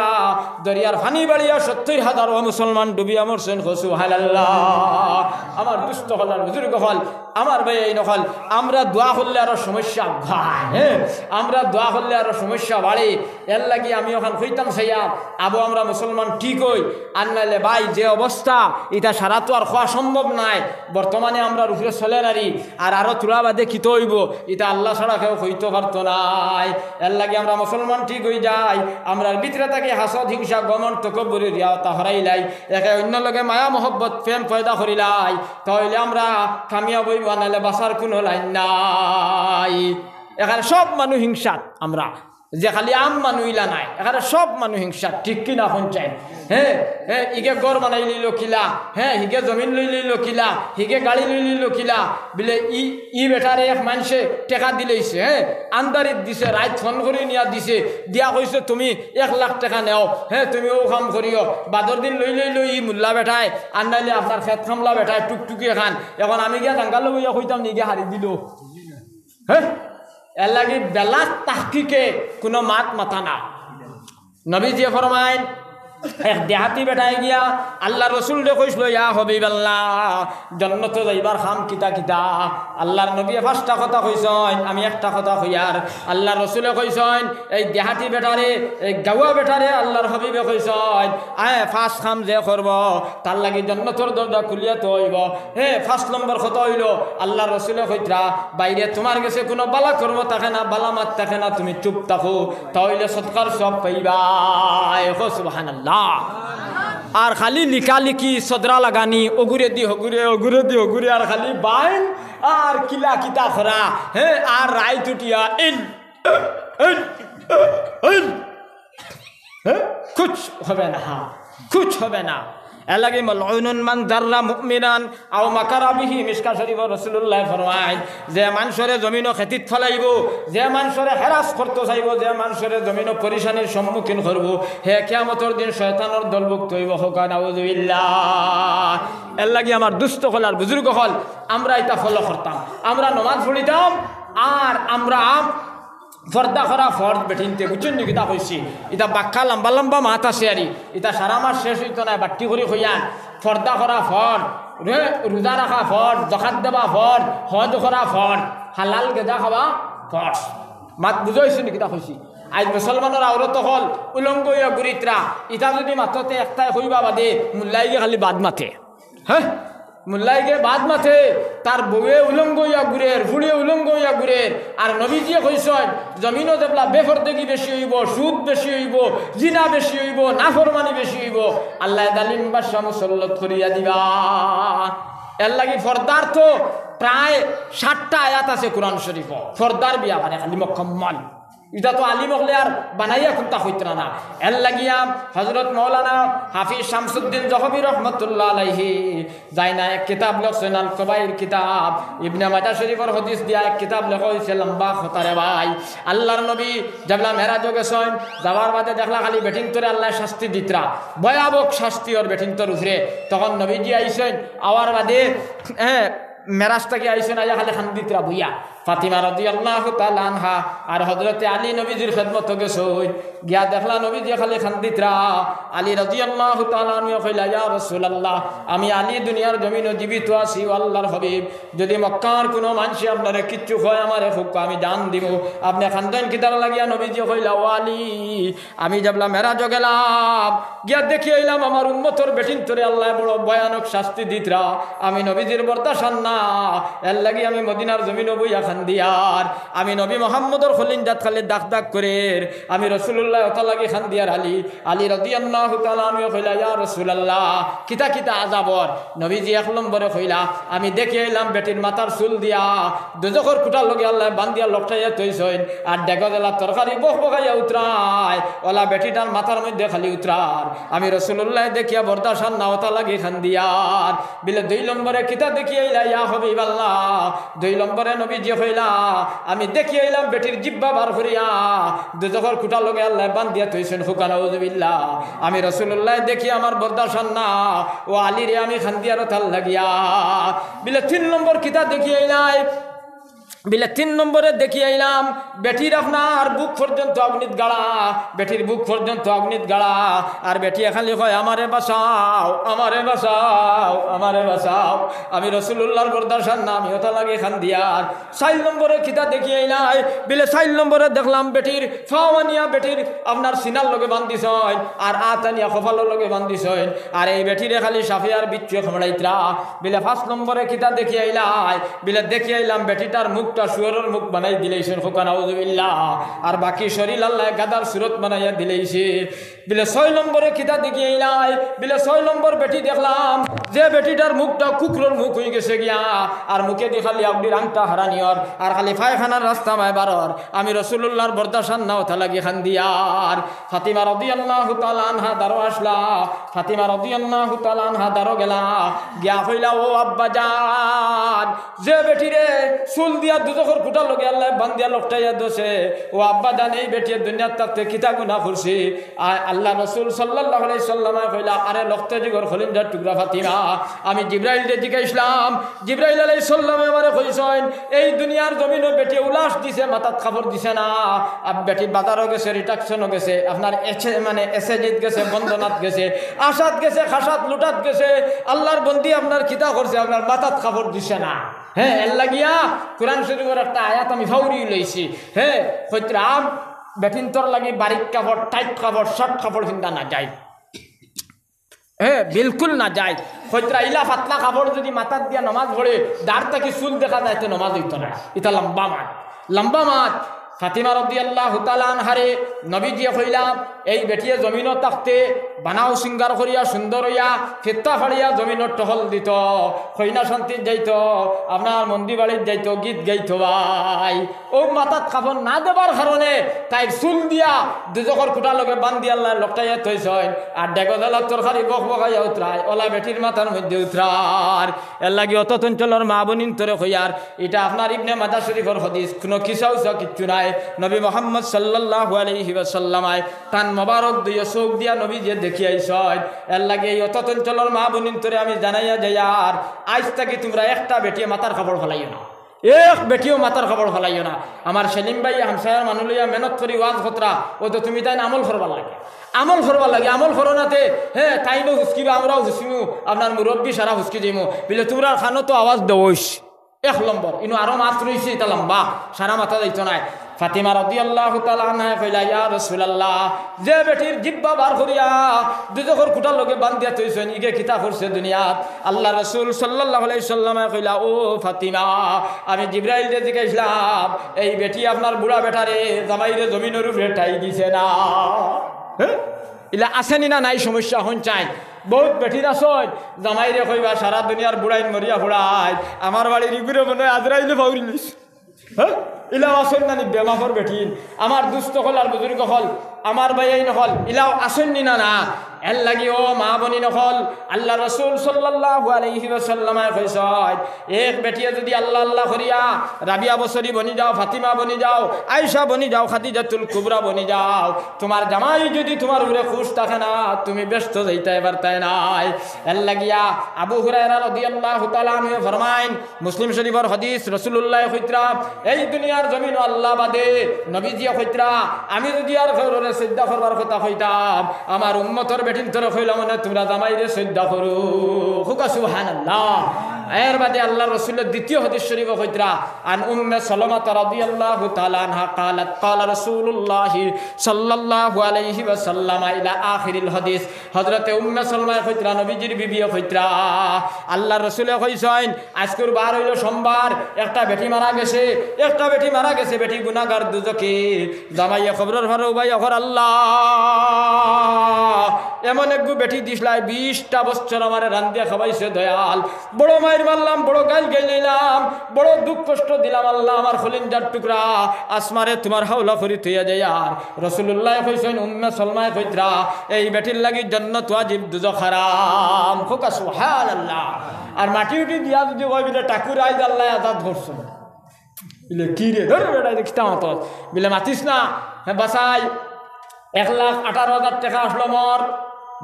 দরিয়ার পানি বাড়িয়া সত্তইর হাজার অমুসলমান ডুবিয়া মরছইন।" কও সুবহানাল্লাহ। আমার দুস্ত অকল আর বুজুর্গ অকল, আমার ভাইয়াইন অকল, আমরা দোয়া করলে আরো সমস্যা বাড়ে, হ্যাঁ? আমরা দোয়া করলে আরো সমস্যা বাড়ে। এরলাগি আমি অখান কইতাম চাইয়ার, আবো আমরা মুসলমান ঠিক অই, আর নাইলে ভাই যে অবস্থা, ইতা সারা তো আর কওয়া সম্ভব নায়। বর্তমানে আমরার উপরে চলের আরি, আর আরো থুড়া বাদে কিতা অইবো, ইতা আল্লা ছাড়া কেউ কইতো পারতো নায়। এরলাগি আমরা মুসলমান ঠিক অইযাই, আমরার ভিতরে থাকি হাসদ, হিংসা, ঘমন্ড, তকব্বুরি, রিয়া অতা হরাইলাই, একে অইন্যর লগে মায়া, মহব্বত, প্রেম পয়দা করিলাই, তাইলে আমরা কামিয়াব অইবো, আর নাইলে বাচার কুনু লাইন নাই। এখানে সব মানু হিংসাত আমরা, যে খালি আম মানু ইলা নায়, এখানে সব মানু হিংসাত, ঠিক কি না কউক্কা? হ্যাঁ, হ্যাঁ, ইগে ঘর বানাইলিলো কিলা, হ্যাঁ, হিগে জমিন লইলিলো কিলা, হিগে গাড়ি লইলিলো কিলা, বিলে ই, ই বেটারে এক মানষে টেকা দিলাইছে, হ্যাঁ, আন্দারিত দিছে, রাইত ফোন করি নিয়া দিছে, দিয়া কইছে, "তুমি এক লাখ টেকা নেও, হ্যাঁ, তুমি অউ কাম করিও।" বাদর দিন লইলিলো ই মুল্লা বেটায়, আর নাইলে আপনার খেত কামলা বেটায়, টুকটুকি এখান। এখন আমি গিয়া জাঙ্গালো বইয়া কইতাম নি, গিয়া হারি দিলো। হ্যাঁ? এরলাগি বেলা তাহকিকে কুনু মাত মাতা না। নবীজিয়ে ফরমাইন, এক দেহাতি বেটায় গিয়া আল্লার রসুলরে কইছিল, "ইয়া হাবিবাল্লাহ, জন্নতো যাইবার কাম কিতা কিতা?" আল্লার নবীয়ে পাঁচটা কথা কইছইন, আমি একটা কথা কইয়ার। আল্লার রসুলে কইছইন, এই দেহাতি বেটারে, এই গাওয়া বেটারে আল্লার হাবিবে কইছইন, আয়, পাঁচ কাম যে করবো, তার লাগি জন্নতর দরজা খুলিয়া থইবো। হে, পাঁচ নম্বর কথা অইলো, আল্লার রসুলে কইতরা, "বাইরে তুমার গেছে কুনু বালা কর্ম থাকে না, বালা মাত থাকে না, তুমি চুপ থাকো, তা অইলে সদকার সওয়াব পাইবায়।" কও সুবহানাল্লাহ। আর খালি লিকালিকি, সদরা লাগানি, অগুরেদি হগুরে, অগুরেদি হগুরে, আর খালি বাইন, আর কিলা কিতা করা, হে, আর রাইত উঠিয়া, ইন, ইন, ইন। হ্যাঁ? কুছ হবে না, হ্যাঁ, কুছ হবে না। এর লাগি মালউনুন মান দাররা মুমিনান আও মাকারা বিহি, মিশকা শরীফো রাসুলুল্লায় ফরমাইন, যে মানষরে জমিনো খেতিত ফালাইবো, যে মানষরে হেরাস করতো চাইবো, যে মানষরে জমিনো পরিশানির সম্মুখীন করবো, হে কিয়ামতর দিন শয়তানর দলভুক্ত অইবো। কউক্কা নাউজুবিল্লাহ। এর লাগি আমার দুস্ত অকল আর বুজুর্গ অকল, আমরা ইতা follow করতাম, আমরা নমাজ পড়িতাম, আর আমরা পর্দা করা ফরজ বেটিন্তে, বুঝছইন নি কিতা কইছি? ইতা বাক্কা লম্বা লম্বা মাত আছে আরি, ইতা সারা মাস শেষ অইতো নায়, বাট্টি করি কইয়ার। পর্দা করা ফরজ, রে-, রোজা রাখা ফরজ, জাকাত দেওয়া ফরজ, হজ করা ফরজ, হালাল গেদা খাওয়া ফরজ। মাত বুঝা অইছে নি কিতা কইছি? আইজ মুসলমানর আওরত অকল উলঙ্গ অইয়া ঘুরিতরা, ইতা যুদি মাততে একটায় কইবা বাদে, মুল্লাইগে খালি বাদ মাতে। হ্যাঁ, মুল্লাইগে বাদ মাতে, তার বউয়ে উলঙ্গ অইয়া ঘুরের, ফুড়িয়ে উলঙ্গ অইয়া ঘুরের। আর নবীজিয়ে কইছইন, জমিনো যেবলা বেপর্দেগি বেশি অইবো, সুদ বেশি অইবো, জিনা বেশি অইবো, নাফরমানি বেশি অইবো, আল্লায় জালিম বাদশা মুসল্লত করিয়া দিবা। এর লাগি পর্দার তো প্রায় ষাটটা আয়াত আছে কোরআন শরীফো, পর্দার বিয়াপারে খালি মুকাম্মাল। ইটা তো আলিম অকলে আর বানাইয়া কুন্তা কইতরা না। এর লাগিয়া হযরত মাওলানা হাফিজ শামসুদ্দিন জহবী রহমতুল্লাহ আলাইহি যাইন না এক কিতাব লেখছইন, আল কবাইর কিতাব, ইবনে মাজাহ শরীফর হাদিস দিয়া এক কিতাব লেখা অইছে, লম্বা কথা রে ভাই। আল্লার নবী যেবলা মেরাজো গেছইন, যাওয়ার বাদে দেখলা খালি বেটিন্তরে আল্লায় শাস্তি দিতরা, ভয়াবহ শাস্তি অর বেটিন্তর উপরে। তখন নবীজি আইছইন, আওয়ার বাদে, হ্যাঁ, মেরাজ থাকি আইছইন, আইয়া খালি কান্দিতরা বইয়া। ফাতিমা রাদিয়াল্লাহু তাআলা আনহা আর হযরতে আলী নবীজির খেদমতো গেছইন, গিয়া দেখলা নবীজি খালি কান্দিতরা। আলী রাদিয়াল্লাহু তাআলা আনহুয়ে কইলা, "ইয়া রাসুলাল্লাহ, আমি আলী দুনিয়ার জমিনো জীবিত আছি, ও আল্লার হাবিব, যুদি মক্কার কুনু মানষে আপনারে কিচ্ছু কয়, আমারে কউক্কা, আমি জান দিমু। আপনে কান্দইন কিতার লাগিয়া?" নবীজি কইলা, "ও আলী, আমি যেবলা মেরাজো গেলাম, গিয়া দেখি আইলাম আমার উম্মতর বেটিন্তরে আল্লায় বড় ভয়ানক শাস্তি দিতরা। আমি নবীজির বরদাস্ত অর না, এর লাগি আমি মদিনার জমিনো বইয়া কান্দিয়ার। আমি নবী মুহাম্মদর কলিজাত খালি দাগ দাগ করের। আমি রাসুলুল্লায় অতা লাগি কান্দিয়ার।" আলী, আলী রাদিয়াল্লাহু তাআলা আনহুয়ে কইলা, "ইয়া রাসুলাল্লাহ, কিতা কিতা আজাব অর?" নবীজি এক নম্বরে কইলা, "আমি দেখি আইলাম বেটির মাথার চুল দিয়া দোজখর খুটার লগে আল্লায় বান্দিয়া লটকাইয়া থইছইন, আর ডেগো যেলা তরকারি বকবকাইয়া উতরায়, অলা বেটিটার মাথার মধ্যে খালি উতরার। আমি রাসুলুল্লায় দেখিয়া বরদাস্ত অর না, অতা লাগি কান্দিয়ার।" বিলে দুই নম্বরে কিতা দেখি আইলা ইয়া হাবিবাল্লাহ? দুই নম্বরে নবীজি কইলা, "আমি দেখি আইলাম বেটির জিব্বা বার করিয়া দোজখর খুটার লগে আল্লায় বান্দিয়া থইছইন, কউক্কা নাউজুবিল্লাহ। আমি রাসুলুল্লায় দেখি আমার বরদাস্ত অর না, ও আলীরে আমি কান্দিয়ার অতার লাগিয়া।" বিলে তিন নম্বর কিতা দেখি আইলায়? বিলে তিন নম্বরে দেখি আইলাম বেটির আপনার বুক পর্যন্ত আগুনিত গাড়া, বেটির বুক পর্যন্ত আগুনিত গাড়া, আর বেটিয়ে খালি কয়, "আমারে বাঁচাও, আমারে বাঁচাও, আমারে বাঁচাও।" আমি রাসুলুল্লাহর বরদাস্ত অর না, আমি অতা লাগি কান্দিয়ার। চাইর নম্বরে কিতা দেখি আইলায়? বিলে চাইর নম্বরে দেখলাম বেটির পাও আনিয়া বেটির আপনার সিনার লগে বান্দিছইন, আর আত আনিয়া কপালর লগে বান্দিছইন, আর এই বেটিরে খালি সাপে আর বিচ্ছুয়ে কামড়াইতরা। বিলে পাঁচ নম্বরে কিতা দেখি আইলায়? বিলে দেখি আইলাম বেটিটার মুখটা শুয়োরর মুখ বানাই দিলাইছইন, কউক্কা নাউজুবিল্লাহ, আর বাকি শরীর আল্লায় গাধার সুরত বানাইয়া দিলাইছে। বিলে ছয় নম্বরে কিতা দেখি আইলায়? বিলে ছয় নম্বর বেটি দেখলাম যে বেটিটার মুখটা কুকুরর মুখ অইগেছে গিয়া, আর মুখেদি খালি আউডির আংটা হারানি অর, আর খালি পায়খানার রাস্তা বায় বার অর। আমি রাসুলুল্লাহর বরদাস্ত অর না, অতা লাগি কান্দিয়ার। ফাতিমা রাদিয়াল্লাহু তাআলা আনহা দারো আসলা, ফাতিমা রাদিয়াল্লাহু তাআলা আনহা দারো গেলা, গিয়া কইলা, "ও আব্বা জান, যে বেটিরে চুল দিয়া দুজখর খুঁটার লগে আল্লায় বান্দিয়া লটকাইয়া দিছে, ও আব্বা জান, এই বেটিয়ে দুনিয়াত থাকতে কিতা গুনা করছে?" আ-, আল্লার রসুল সাল্লাল্লাহু আলাইহি সাল্লামে কইলা, "আরে লখতে জিগর কলিজার টুকরা ফাতিমা, আমি জিব্রাইলরে জিগাইছলাম, জিব্রাইল আলাইহিস সালামে আমারে কইছইন, এই দুনিয়ার জমিনো বেটি উলাস দিছে, মাথাত কাপড় দিছে না। আর বেটি বাজারো গেছে, রিটাকশনো গেছে, আপনার এসে-, মানে এসএজিত গেছে, বন্দনাত গেছে, আশাত গেছে, খাসাত লুটাত গেছে। আল্লার বন্দি আপনার কিতা করছে, আপনার মাথাত কাপড় দিছে না।" হ্যাঁ, এর লাগিয়া কোরআন শরীফর একটা আয়াত আমি ফাউরি লইছি। হ্যাঁ, কইতরা, বেটিন্তর লাগি বারিক কাপড়, টাইট কাপড়, শর্ট কাপড় ফিন্দা না যায়। হ্যাঁ, বিলকুল না যায়। কইতরা ইলা পাতলা কাপড় যদি মাথাত দিয়া নমাজ পড়ে, দাড় থাকি চুল দেখা যায়, তে নমাজ অইতো না। ইটা লম্বা মাত, লম্বা মাত। ফাতিমা রাদিয়াল্লাহু তাআলা আনহারে নবীজিয়ে কইলা, এই বেটিয়ে জমিনো থাকতে বানাও সিঙ্গার করিয়া সুন্দর অইয়া ফিত্তা ফাড়িয়া জমিনো টহল দিত, কইনা শান্তিত যাইত, আপনার মন্দি বাড়িত যাইত, গীত গাইত ভাই। ও মাথাত কাপড় না দেবার কারণে তাইর চুল দিয়া দুজখর খুঁটার লগে বান্দি আল্লায় লটকাইয়া থইছইন। আর ডেগো জ্বালার তরকারি বক বকাইয়া উতরায়, ওলা বেটির মাথার মধ্যে উতরার। এর লাগি অত চঞ্চলর মা বইনিন্তরে কইয়ার, ইটা আপনার ইবনে মাজাহ শরীফর হাদিস, কুনু কিসা উসা কিচ্ছু নায়। নবী মুহাম্মদ সাল্লাল্লাহু আলাইহি ওয়াসাল্লামায় তান মোবারক দুইও চউখ দিয়া নবীজিয়ে দেখি আইছইন। এর লাগি এই অত চঞ্চলর মা বইনিন্তরে আমি জানাইয়া যাইয়ার, আইজ থাকি তুমরা একটা বেটিয়ে মাথার কাপড় ফালাইও না। এক বেটিও মাথার কাপড় ফালাইও না। আমার সেলিম ভাই হামসায়ার মানু লইয়া মেহনত করি ওয়াজ করতরা, ও তো তুমি তাইন আমল করবার লাগে, আমল করবার লাগে, আমল করো না তে, হ্যাঁ, তাইনও হুসকিবা, আমরাও হুসকিমু, আপনার মুরব্বি সারা হুসকি যাইমু। বিলে তুমরার কানো তো আওয়াজ দেওইস। এক নম্বর, ইনো আরো মাত রইছে, ইটা লম্বা, সারা মাতা যাইতো নায়। ফাতিমা রাদিয়াল্লাহু তাআলা আনহা কইলা, ইয়া রাসূলুল্লাহ, যে বেটির জিব্বা বার করিয়া দুজখর খুঁটার লগে বান্দিয়া থইছইন, ইগে কিতা করছে দুনিয়াত? আল্লার রসুল সাল্লাল্লাহু আলাইহি সাল্লামে কইলা, ও ফাতিমা, আমি জিব্রাইলরে জিগাইছলাম, এই বেটি আপনার বুড়া বেটারে, জামাইরে জমিনর উপরে ঠাই দিছে না। হ্যাঁ? ইলা আছে নি না নাই সমস্যা? হন চাই, বহুত বেটিন আছইন, জামাইরে কইবা, সারা দুনিয়ার বুড়াইন মরিয়া ফুড়াইন, আমার বাড়ির ইগুরে মনে হয় আজরাইলে ফাউরি লইছে। হ্যাঁ? ইলাও আছইন না নি বেমাফর বেটিন? আমার দুস্ত অকল আর বুজুর্গ অকল, আমার ভাইয়াইন অকল, ইলাও আছইন নি না না? এর লাগি ও মা বইনিন অকল, আল্লার রসুল সাল্লাল্লাহু আলাইহি ওয়াসাল্লামে কইছইন, এক বেটিয়ে যদি আল্লাহ আল্লাহ করিয়া রাবিয়া বসরি বনি যাও, ফাতিমা বনি যাও, আয়েশা বনি যাও, খাদিজাতুল কুবরা বনি যাও, তুমার জামাই যদি তুমার উপরে খুশ থাকে না, তুমি বেহেস্তো যাইতায় পারতায় নায়। এর লাগিয়া আবু হুরায়রা রাদিয়াল্লাহু তাআলা আনহু ফরমাইন, মুসলিম শরীফর হাদিস, রাসূলুল্লায় কইতরা, এই দুনিয়ার জমিনো আল্লাহ বাদে নবীজিয়ে কইতরা, আমি যদি আর কেউরে সিজদা করবার কথা কইতাম, আমার উম্মতর বেটিন্তরে কইলাম অনে তুমরা জামাইরে সিজদা করো। কউক্কা সুবহানাল্লাহ। এর বাদে আল্লার রসুলে দ্বিতীয় হাদিস শরীফো কইতরা, আন উম্মে সালামাতা রাদিয়াল্লাহু তাআলা আনহা قالت قال رسول الله صلى الله عليه وسلم إلى آخر الحديث। হযরতে উম্মে সালামায় কইতরা, নবীজির বিবিয়ে কইতরা, আল্লার রসুলে কইছইন, আইজকুর বার অইলো সোমবার, একটা বেটি মারা গেছে, একটা বেটি মারা গেছে, বেটি গুনাগার দুজখি। জামাইয়ে কবরর ফারো উবাইয়া কর, আল্লাহ, এমন এগু বেটি দিছলায়, বিশটা বছর আমারে রান্দিয়া খাবাইছে দয়াল, বড় মাইর মারলাম, বড় গাইল গাইলাইলাম, বড় দুখ কষ্ট দিলাম, আল্লাহ আমার কলিজার টুকরা, আসমারে তুমার হাওলা করি থইয়া যাইয়ার। রাসূলুল্লায় কইছইন, উম্মে সালামায় কইতরা, এই বেটির লাগি জন্নত ওয়াজিব, দুজখ হারাম। কউক্কা সুবহানাল্লাহ। আর মাটি উটি দিয়া যদি কয় বিলে, ঠাকুর আইজ আল্লায় আজাদ করছইন। বিলে, কি রে, ধর বেটা, ইটা কিতা মাতস? বিলে, মাতিস না। হে বাছাই, এক লাখ আঠারো হাজার টেকা আছলো মোর,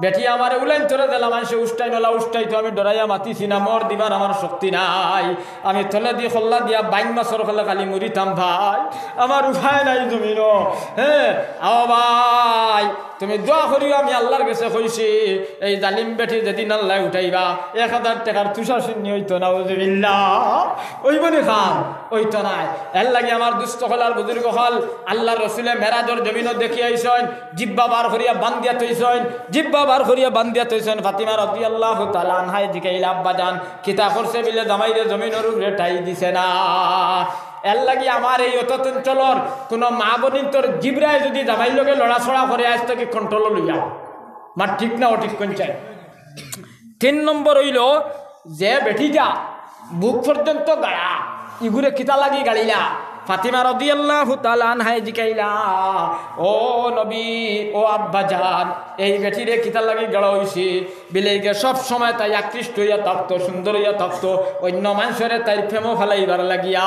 বেটি আমারে উলাইন্তরে দিলা, মানষে উষ্টাইন অলা উষ্টাইতো, আমি ডরাইয়া মাতিছি না, মোর দিবার আমার শক্তি নাই। আমি তলেদি কল্লা দিয়া বাইন মাছর কলে খালি মরিতাম ভাই, আমার উপায় নাই জমিনো। হ্যাঁ, আও ভাই, তুমি দোয়া করিও, আমি আল্লার গেছে কইছি, এই জালিম বেটি যেদিন আল্লায় উঠাইবা, এক হাজার টেকার তুষার সিন্নি অইতো না, নাউজুবিল্লাহ, অইবো নি খান? অইতো নায়। এর লাগি আমার দুস্ত অকল আর বুজুর্গ অকল, আল্লার রসুলে মেরাজর জমিনো দেখি আইছইন, জিব্বা বার করিয়া বান্দিয়া থইছইন, জিব্বা বার করিয়া বান্দিয়া থইছইন। ফাতিমা রাদিয়াল্লাহু তাআলা আনহায় জিকাইলা, আব্বা জান, কিতা করছে বিলে জামাইরে জমিনর উপরে ঠাই দিছে না? এর লাগি আমার এই অত চঞ্চলর কুনু মা বইনিন্তর জিব্রায় যদি জামাইর লগে লড়াচড়া করে, আইজ থাকি control-ও লইয়া। মাত ঠিক না অঠিক কইন চাই? তিন নম্বর অইলো, যে বেটিটা বুক পর্যন্ত গাড়া, ইগুরে কিতা লাগি গাড়িলা? ফাতিমা রাদিয়াল্লাহু তাআলা আনহায় জিকাইলা, "ও নবী, ও আব্বাজান, এই বেটিরে কিতার লাগি গাড়া অইছে?" বিলে ইগে সব সময় তাই আকৃষ্ট অইয়া থাকতো, সুন্দর অইয়া থাকতো, অইন্য মানষরে তাইর প্রেমো ফালাইবার লাগিয়া,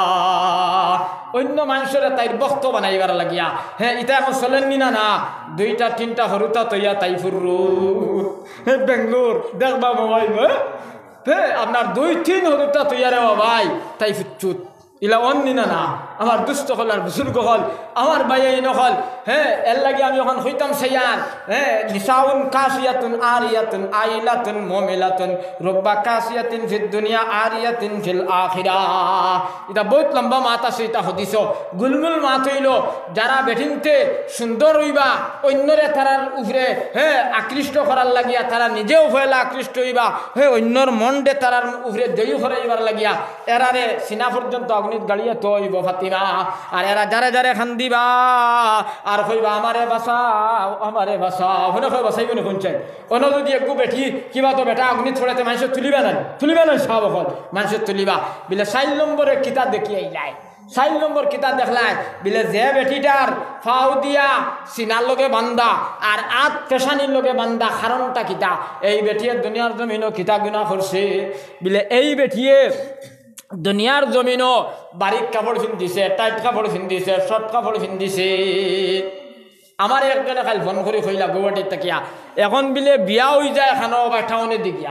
অইন্য মানষরে তাইর ভক্ত বানাইবার লাগিয়া। হে, ইতা এখন চলের নি না? না, দুইটা তিনটা হুরুতা থইয়া তাই ফুরুত। হে, বেঙ্গলোর, দেখবা মোবাইল, হে? হে, আপনার দুই তিন হুরুতা থইয়া রে বাবাই, তাই ফুচ্চুত। ইলা অন নি না? না, আমার দুস্ত অকল আর বুজুর্গ অকল, আমার ভাইয়াইন অকল, হে, এর লাগি আমি অখন কইতাম চাইয়ার, হে, নিসাউন কাসিয়াতুন আরিয়াতুন আইলাতুন মুমিলাতুন, রুব্বা কাসিয়াতিন ফিদ দুনিয়া আরিয়াতিন ফিল আখিরা। ইটা বউত লম্বা মাত আছে, ইটা হাদিসো। গুলমুল মাত অইলো, যারা বেটিন্তে সুন্দর অইবা, অইন্যরে তারার উপরে, হে, আকৃষ্ট করার লাগিয়া, তারা নিজেও পয়লা আকৃষ্ট অইবা, হে, অইন্যর মনরে তারার উপরে জয়ী করাইবার লাগিয়া, এরারে সিনা পর্যন্ত অগ্নিত গাড়িয়া থওয়া অইবো ফাতিমা। আর এরা যারে যারে কান্দিবা, আর কইবা, "আমারে বাঁচাও, আমারে বাঁচাও।" হুনো কই বাঁচাইবো নি কুন চাই? অনো যুদি একগু বেটি, কিবা তো বেটা অগ্নিত পড়ে তে মানষে তুলিবা না, তুলিবা না সাব অকল, মানষে তুলিবা। বিলে চাইর নম্বরে কিতা দেখি আইলায়, চাইর নম্বর কিতা দেখলায়, বিলে যে বেটিটার পাও দিয়া সিনার লগে বান্দা আর আত পেশানির লগে বান্দা, কারণটা কিতা? এই বেটিয়ে দুনিয়ার জমিনো কিতা গুনা করছে? বিলে এই বেটিয়ে দুনিয়ার জমিনো বারিক কাপড় পিন্দিছে, টাইট কাপড় পিন্দিছে, শর্ট কাপড় পিন্দিছে। আমারে একজনে কাইল ফোন করি কইলা গৌহাটিত থাকিয়া, এখন বিলে বিয়া অই যায় খানো বা টাউনে দি গিয়া,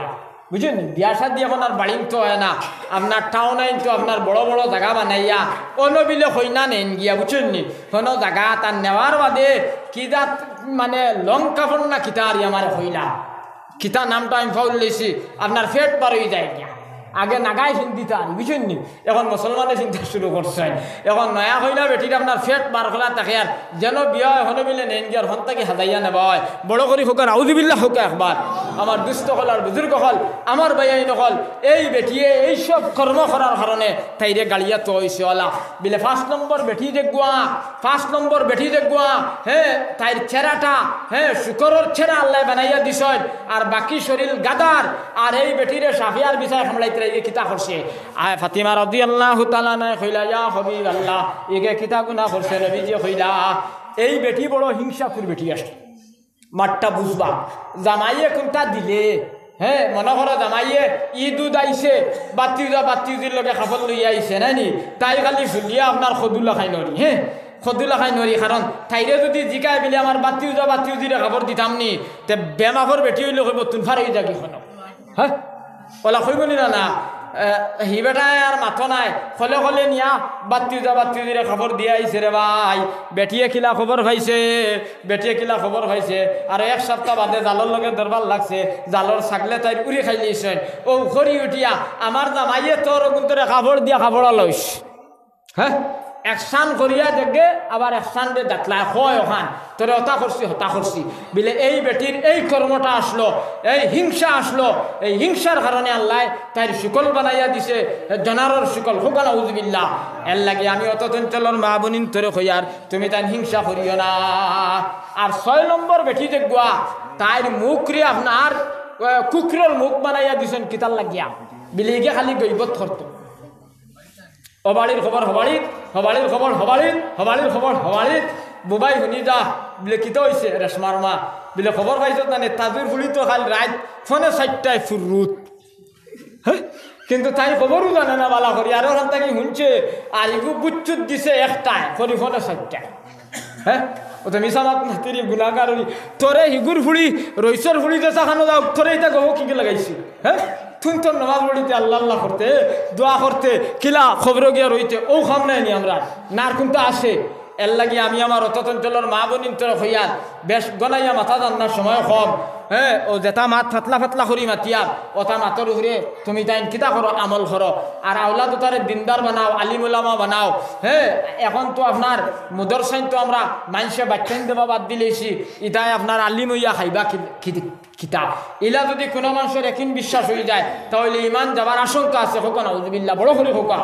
বুঝছইন নি? বিয়া শাদি এখন আর বাড়িত তো অয় না, আপনার টাউনাইন তো আপনার বড় বড় জাগা বানাইয়া অনো বিলে কইনা নেইন গিয়া, বুঝছইন নি? কোনো জাগা তার নেওয়ার বাদে কি জাত মানে লং কাপড় না কিতা আর আমারে কইলা। কিতা নামটা আমি পাউল্লাইছি, আপনার পেট বার অই যায় গিয়া। আগে নাগায় পিন্দিতা আর, বুঝছইন নি? এখন মুসলমানে পিন্দা শুরু করছইন। এখন নয়া কইনা বেটির আপনার পেট বার করা থাকে আর যেন বিয়া অয়, হনো বিলে নেইন গিয়ার হন থাকি হাজাইয়া নেবা অয়। বড় করি কউক্কা, আউযুবিল্লাহ কউক্কা একবার। আমার দুস্ত অকল আর বুজুর্গ অকল, আমার ভাইয়াইন অকল, এই বেটিয়ে এই সব কর্ম করার কারণে তাইরে গাড়িয়া থওয়া অইছে অলা। বিলে পাঁচ নম্বর বেটি যেগুয়া, পাঁচ নম্বর বেটি যেগুয়া, হে, তাইর চেহারাটা, হে, শুকরর চেহারা আল্লায় বানাইয়া দিছইন, আর বাকি শরীর গাধার। আর এই বেটিরে সাফিয়ার বিছায় হামলাইতে রাইগে কিতা করছে? আয় ফাতিমা রাদিয়াল্লাহু তাআলা আনহায় কইলা, "ইয়া হাবিবাল্লাহ, ইগে কিতা গুনা করছে?" নবীজি কইলা, "এই বেটি বড় হিংসাখুর বেটি আসলে।" মাতটা বুঝবা, জামাইয়ে কুনটা দিলে, হে, মনো করো জামাইয়ে ইদ উদ আইছে, বাত্তিউজা বাত্তিউজির লগে কাপড় লইয়া আইছে, নায় নি? তাই খালি ঝুলিয়া আপনার কদুলা খাই নরি, হে, কদুলা খাই নরি, কারণ তাইরে যুদি জিকায় বিলে আমার বাত্তিউজা বাত্তিউজিরে কাপড় দিতাম নি, তে বেমাফর বেটি অইলে কইবো, "তুন ফার অই যাগি খানো।" হে? অলা কইবো নি না? না। এ, হি বেটায় আর মাতো নায়, খলে খলে নিয়া বাত্তিউজা বাত্তিউজিরে কাপড় দিয়া আইছে রে ভাই। বেটিয়ে কিলা খবর পাইছে, বেটিয়ে কিলা খবর পাইছে, আর এক সাপ্তা বাদে জালর লগে দরবার লাগছে, জালর ছাগলে তাইর উড়ি খাইলিছইন। অউ করি উঠিয়া, "আমার জামাইয়ে তোর অগুন্তরে কাপড় দিয়া কাপড় আলাইছ।" হে? একসান করিয়া দেখে, আবার একসান দে দাঁতলায়, কয় অখান, "তোরে অতা করছি, হতা করছি।" বিলে এই বেটির এই কর্মটা আসলো, এই হিংসা আসলো, এই হিংসার কারণে আল্লায় তাইর শুকল বানাইয়া দিছে, জনারর শুকল, কউক্কা নাউজুবিল্লাহ। এর লাগি আমি অত চঞ্চলর মা বইনিন্তরে কইয়ার, তুমি তাইন হিংসা করিও না। আর ছয় নম্বর বেটি যেগুয়া, তাইর মুখরে আপনার, এ, কুকুরর মুখ বানাইয়া দিছইন কিতার লাগিয়া? বিলে ইগে খালি গইবত করতো। অবাড়ির খবর হবাড়িত, হবাড়ির খবর হবাড়িত, হবাড়ির খবর হবাড়িত। বুবাই হুনি যা, বিলে কিতা অইছে? রেশমার মা। বিলে খবর পাইছত না নি, তাজুর ফুড়ি তো কাইল রাইত ফোনে চাইরটায় ফুরুত। হে? কিন্তু তাই খবরও জানে না বালা করি, আর অখান থাকি হুনছে, আর ইগু বুচ্চুত দিছে একটায়, করি ফোনে চাইরটায়। হে? অউ তো মিছা মাত মাতিরি গুনাগার অইলি। তোরে হিগুর ফুড়ি, রইসর ফুড়ি যে চাখানো যাও, তোরে ইতা গহ কিগে লাগাইছে? হে? তুই তোর নমাজ পড়িতে, আল্লাহ আল্লাহ করতে, দোয়া করতে, কিলা খবরো গিয়া রইতে, অউ কাম নায় নি আমরার। না আর কুনতা আছে? এর লাগি আমি আমার অত চঞ্চলর মা বইনিন্তরে কইয়ার, বেশ গনাইয়া মাতা যার না, সময় কম। হে, অউ যেতা মাত ফাতলা ফাতলা করি মাতিয়ার, অতা মাতর উপরে তুমি তাইন কিতা করো, আমল করো। আর আওলাদ অতারে দিনদার বানাও, আলিম উলামা বানাও। হে, এখন তো আপনার মুদরসাইন তো আমরা মানষে বাইচ্চাইন দেবা বাদ দিলাইছি, ইতায় আপনার আলিম অইয়া খাইবা কি, কি, কিতা? ইলা যুদি কুনু মানষর একিন বিশ্বাস অইযায়, তা অইলে ইমান যাবার আশঙ্কা আছে। কউক্কা নাউজুবিল্লাহ, বড় করি কউক্কা।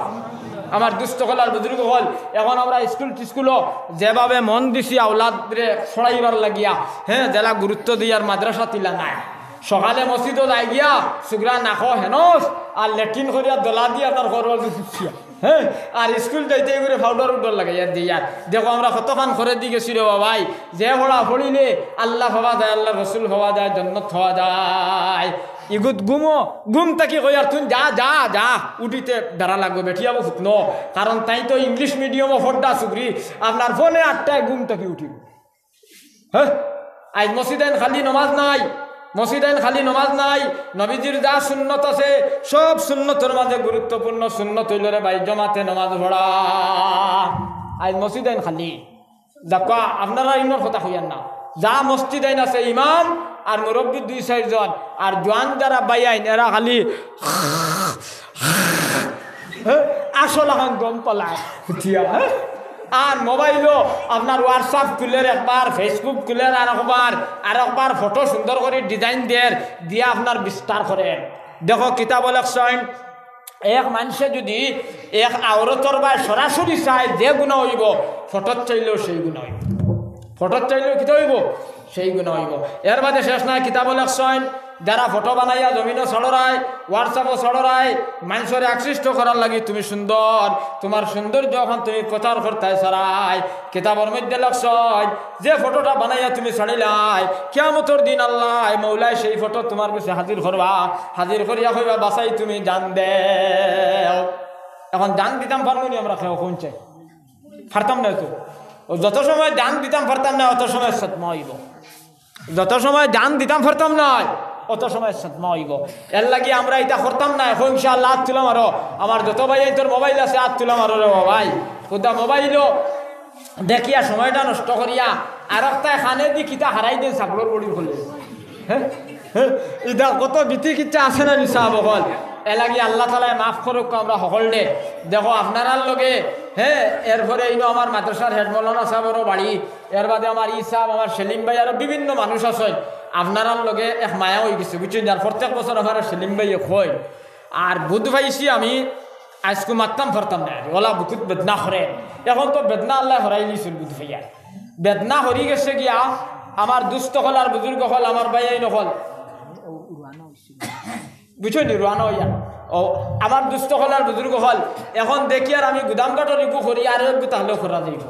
আমার দুস্ত অকল আর বুজুর্গ অকল, এখন আমরা ইস্কুল টিস্কুলো যেভাবে মন দিছি আওলাদরে পড়াইবার লাগিয়া, হে, যেলা গুরুত্ব দিয়ার মাদ্রাসাত ইলা নায়। সকালে মসজিদো যাই গিয়া, সুগরা নাকো হেনস, আর লেট্রিন করিয়া দলা দিয়া তার ঘরো ঢুকিয়া। হ্যাঁ, আর স্কুল যাইতে করে পাউডার উডার লাগাইয়া দিয়ার। দেখো, আমরা কতখান করে দি গেছি রে বাবাই, যে পড়া পড়িলে আল্লাহ পাওয়া যায়, আল্লাহর রসুল পাওয়া যায়, জন্নত পাওয়া যায়। ইগুত ঘুমো, ঘুম থাকি কই আর তুই যা, যা, যা, উঠিতে বেড়া লাগবো, বেটিয়াবো ফুকনো। কারণ তাই তো ইংলিশ মিডিয়ামও ফড্ডা সুগরি, আপনার ফোনে আটটায় ঘুম থাকি উঠিব। হ্যাঁ, আইজ মসজিদাইন খালি নমাজ নাই, মসজিদাইন খালি নমাজ নাই। নবীজির যা সুন্নত আছে, সব সুন্নতর মাঝে গুরুত্বপূর্ণ সুন্নত হইল রে ভাই, জমাতে নমাজ পড়া। আইজ মসজিদাইন খালি। দেখো, আপনারা ইনোর কথা কইয়ার না, যা মসজিদাইন আছে ইমাম আর মুরব্বী দুই চাইরজন, আর জোয়ান যারা বাইয়াইন, এরা খালি হ্যাঁ, আসল এখন গম পালায়। বুঝিয়া, হ্যাঁ? আর মোবাইলও আপনার WhatsApp খুলের একবার, Facebook খুলের আর একবার, আর একবার ফটো সুন্দর করে ডিজাইন দের, দিয়া আপনার বিস্তার করের। দেখো, কিতাবো লেখছইন, এক মানষে যদি এক আওরতর বায় সরাসরি চায়, যে গুনা হইব, ফটোত চাইলেও সেই গুনা হইব। ফটোত চাইলেও কিতা হইব? সেই গুনা হইব। এর বাদে শেষ নাই, কিতাবো লেখছইন, যারা ফটো বানাইয়া জমিনো ছড়রায়, WhatsApp-ও ছড়রায়, মানষরে আকৃষ্ট করার লাগি তুমি সুন্দর, তোমার সৌন্দর্য অখন তুমি প্রচার করতায় চারায়। কিতাবর মধ্যে লেখছইন, যে ফটোটা বানাইয়া তুমি ছাড়িলায়, কিয়ামতর দিন আল্লায় মৌলায় সেই ফটো তোমার গেছে হাজির করবা, হাজির করিয়া কইবা, "বাছাই তুমি জান দেও।" এখন জান দিতাম পারমু নি আমরা কেউ? কইন চাই? পারতাম না তো। ও যত সময় জান দিতাম পারতাম না, অত সময় সদমা হইব। যত সময় জান দিতাম পারতাম না, অত সময় সদমা হইব। এর লাগি আমরা ইতা করতাম না। এখন ইনশাআল্লাহ আত তুলা মারো। আমার যত ভাইয়াইন্তর মোবাইল আছে, আত তুলা মারো রে বাবাই। খুদা মোবাইলও দেখিয়া সময়টা নষ্ট করিয়া আর একটায় কানে দি কিতা হারাই দেইন ছাগলর বড়ি খোলে। হ্যাঁ? হ্যাঁ? ইতা কত বিতি কিচ্ছা আছে না নি সাব অকল? এর লাগি আল্লাহ তাআলায় মাফ করউক আমরা হকলরে। দেখো আপনারার লগে, হ্যাঁ, এরপরে ইনো আমার মাদ্রাসার হেড মৌলানা সাবরও বাড়ি, এর বাদে আমার ই সাব, আমার সেলিম ভাই, আরো বিভিন্ন মানুষ আছইন। আপনারার লগে এক মায়া হই গেছে, বুঝছইন? যার প্রত্যেক বছর আমার সেলিম ভাইয়ে কইন। আর বুধ পাইছি আমি আইজকু মাততাম পারতাম না, ওলা বুকুত বেদনা করে। এখন তো বেদনা আল্লায় হরাইলিছইন বুধ পাইয়া। বেদনা হরি গেছে গিয়া আমার দুস্ত অকল আর বুজুর্গ অকল, আমার ভাইয়াইন অকল। বুঝছইন নি, রওয়ানা হইয়া। ও, আমার দুস্ত অকল আর বুজুর্গ অকল, এখন দেখি আর আমি গুদামঘাটর ইগু করি আর একগু তাহলে করা যাইব।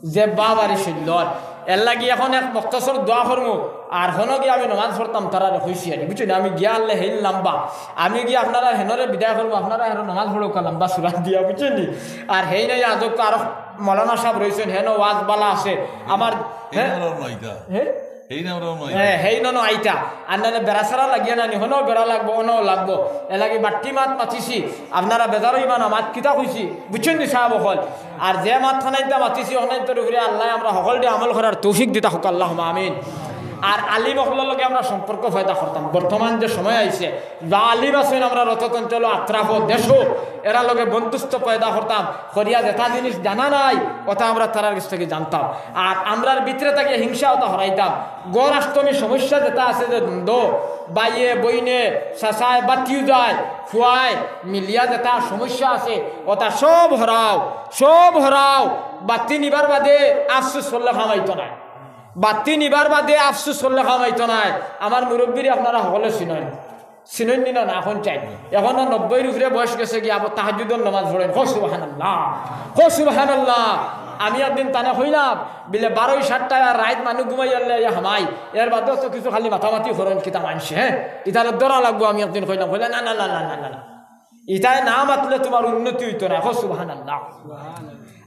যে বাবারে সুন্দর। এর লাগি এখন এক মখতসর দোয়া করমু, আর হনো গিয়া আমি নমাজ পড়তাম, তারারে কইছি আর, বুঝছইন নি? আমি গিয়া আনলে হেইন লাম্বা, আমি গিয়া আপনারা হেনরে বিদায় করমু, আপনারা হেন নমাজ পড়উক্কা লাম্বা সুরা দিয়া, বুঝছইন নি? আর হেইন আইয়া আজক আরো মৌলানা সাব রইছইন, হেন ওয়াজ বালা আছে। আমার, হ্যাঁ? হেইন আর নাই তা। হ্যাঁ? হেইন আর নাই। হ্যাঁ, হেইন ননো আইতা। আর নাইলে বেড়া সারা লাগিয়া নানি, হনো বেড়া লাগবো, অনো লাগবো। এর লাগি বাট্টি মাত মাতিছি, আপনারা বেজার হইবা না, মাত কিতা কইছি, বুঝছইন নি সাব অকল? আর যে মাত খানাইতা মাতিছি, অখানাইন্তর উপরে আল্লায় আমরা হকলরে আমল করার তৌফিক দিতা হউক, আল্লাহুম্মা আমিন। আর আলিম অকলর লগে আমরা সম্পর্ক পয়দা করতাম। বর্তমান যে সময় আইছে, বা আলিম আছইন আমরা রতত অঞ্চল, আত্রাফ, দেশো, এরার লগে বন্ধুত্ব পয়দা করতাম, করিয়া যেটা জিনিস জানা নাই, ওটা আমরা তারার গেছ থাকি জানতাম। আর আমরার ভিতরে থাকি হিংসা ওটা হরাইতাম। ঘর আস্তমি সমস্যা যেটা আছে, যে দ্বন্দ্ব, ভাইয়ে, বইনে, চাচায়, বাতিও যায়, ফুয়ায়, মিলিয়া যেটা সমস্যা আছে, ওটা সব হরাও, সব হরাও। বাতি নিবার বাদে আফসুস করলে কামাইতো নায়। বাতি নিবার বাদে আফসুস করলে কামাইতো নায়। আমার মুরব্বিরে আপনারা হকলে চিনইন। চিনইন নি না, না, এখন চাই। এখনো নব্বইর উপরে বয়স গেছে গিয়া, আবার তাহাজ্জুদর নামাজ পড়ইন। কও সুবহানাল্লাহ, কও সুবহানাল্লাহ। আমি একদিন তানে কইলাম, বিলে বারোই সাতটায় আর রাইত মানুষ ঘুমাইয়ারলে আইয়া হামাই, এর বাদেও তো কিছু খালি মাতামাতি করইন কিতা মানষে, হ্যাঁ? ইতারে ধরা লাগবো, আমি একদিন কইলাম, কইলা, "না, না, না।" ইতায় না মাতলে তোমার উন্নতি হইতো না। কও সুবহানাল্লাহ।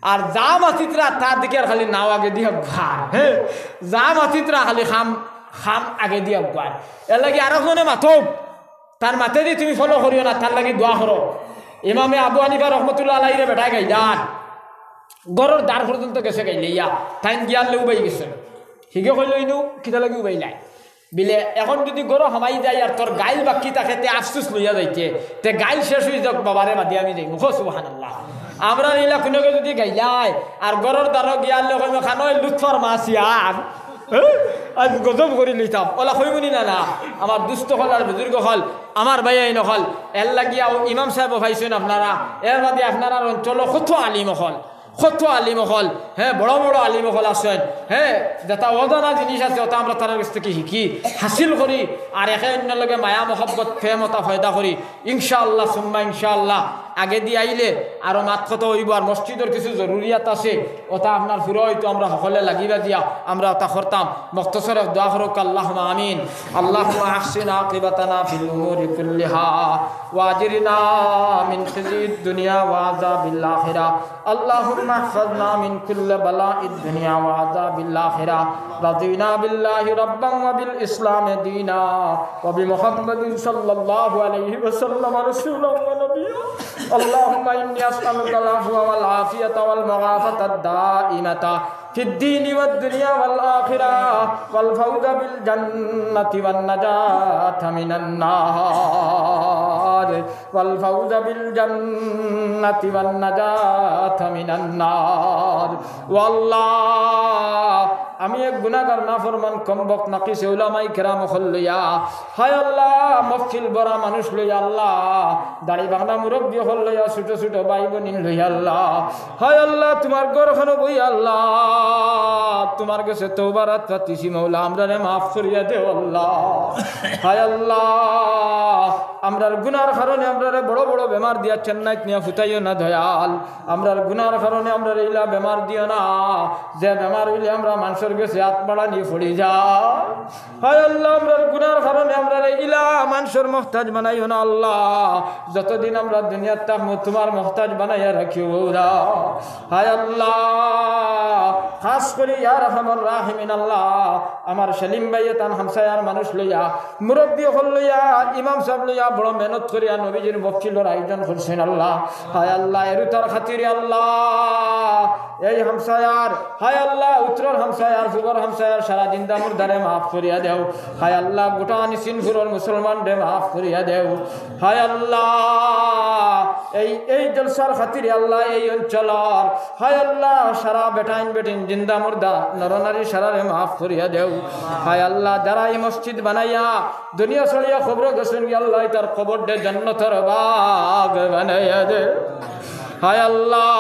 আর যা মাতিতরা তার দিকে আর খালি নাও আগে দিয়া ঘাড়, হ্যাঁ? যা মাতিতরা খালি খাম, খাম আগে দিয়া ঘাড়। এর লাগি আরো জনে মাতউক, তার মাতেদি তুমি ফলো করিও না, তার লাগি দোয়া করো। ইমামে আবু হানিফা রহমতুল্লাহ আলাইহিরে বেটায় গাইলার, ঘরর দ্বার পর্যন্ত গেছে গাইলাইয়া, তাইন গিয়ারলে উবাই গেছে। হিগে কইল, "ইনু কিতা লাগি উবাইলায়?" বিলে, "এখন যদি ঘরো হামাই যাই আর তোর গাইল বাকি থাকে, তে আফসুস লইয়া যাইতে, তে গাইল শেষ হই যাউক, বাবারে বাদে আমি যাইমু।" কও সুবহানাল্লাহ। আমরার ইলা কুনুগে যদি গাইলায় আর ঘরর দ্বারো গিয়ারলে কইমু, "খানো লুৎফর মাছ ইয়ার।" হ্যাঁ? আজ গজব করি লইতাম। ওলা কইমু নি না, না? আমার দুস্ত অকল আর বুজুর্গ অকল, আমার ভাইয়াইন অকল, এর লাগিয়াও ইমাম সাহেবও পাইছইন আপনারা, এর বাদে আপনারার অঞ্চলো কত আলিম অকল, কত আলিম অকল, হ্যাঁ, বড় বড় আলিম অকল আছইন, হ্যাঁ, যেটা অজানা জিনিস আছে, ওটা আমরা তারার গেছ থাকি হিকি, হাসিল করি, আর একে অন্যর লগে মায়া মহব্বত, প্রেম ওটা পয়দা করি, ইনশাআল্লাহ, সুম্মা ইনশাআল্লাহ। আগেদি আইলে আরো মাত কথা অইবো, আর মসজিদর কিছু জরুরিয়াত আছে, ওটা আপনার পুরা অইতো, আমরা হকলে লাগিবা দিয়া আমরা ওটা করতাম। মখতসর এক দোয়া করউক্কা, আল্লাহুম্মা আমিন। اللهم أحسن عاقبتنا في الأمور كلها وأجرنا من خزي الدنيا وعذاب الآخرة. اللهم احفظنا من كل بلاء الدنيا وعذاب الآخرة. رضينا بالله ربا وبالإسلام دينا وبمحمد صلى الله عليه وسلم رسولا ونبيا. اللهم إني أسألك العفو والعافية والمعافاة الدائمة في الدين والدنيا والآخرة والفوز بالجنة والنجاة من النار والفوز بالجنة والنجاة من النار. ও আল্লাহ, আমি এক গুনাহগার, নাফরমান, কমবখত, নাকিসে উলামায়ে কেরাম অকল লইয়া, হায় আল্লাহ, মহফিল ভরা মানুষ লইয়া আল্লাহ, দাড়ি বাংলা মুরব্বি অকল লইয়া, ছোট ছোট ভাই বইন লইয়া আল্লাহ, হায় আল্লাহ, তুমার ঘরখানো বইয়া আল্লাহ, তুমার গেছে তওবার আত পাতিছি মৌলা, আমরারে মাফ করিয়া দেও আল্লাহ। হায় আল্লাহ, আমরার গুনার কারণে আমরারে বড় বড় বেমার দিয়া চেন্নাইত নিয়া ফুতাইও না দয়াল। আমরার গুনার কারণে আমরারে ইলা বেমার দিও না, যে বেমার অইলে আমরা মানষর গেছে আত বাড়ানি পড়ি যাই। হায় আল্লাহ, আমরার গুনার কারণে আমরারে ইলা মানষর মহতাজ বানাইও না আল্লাহ। যতদিন আমরা দুনিয়াত থাকমু, তুমার মহতাজ বানাইয়া রাখিও মৌলা। হায় আল্লাহ, খাস করি ইয়া আরহামার রাহিমিন আল্লাহ, আমার সেলিম ভাইয়ে তান হামসায়ার মানুষ লইয়া, মুরব্বি অকল লইয়া, ইমাম সাব লইয়া বড় মেহনত করিয়া নবীজির মহফিলর আয়োজন করছইন আল্লাহ। হায় আল্লাহ, এরু তার খাতিরে আল্লাহ, এই হামসায়ার, হায় আল্লাহ, উত্তরর হামসায়ার, পূবর হামসায়ার, সারা জিন্দা মুর্দারে মাফ করিয়া দেও। হায় আল্লাহ, গোটা নিসিনপুরর মুসলমানরে মাফ করিয়া দেও। হায় আল্লাহ, এই, এই জলসার খাতিরে আল্লাহ, এই অঞ্চলর, হায় আল্লাহ, সারা বেটাইন বেটিন, জিন্দা মুর্দা, নরনারী সারারে মাফ করিয়া দেও। হায় আল্লাহ, যারা এই মসজিদ বানাইয়া দুনিয়া ছাড়িয়া কবরো গেছইন গি আল্লাহ, ইতার কবররে জান্নাতর বাগ বানাইয়া দে। হায় আল্লাহ,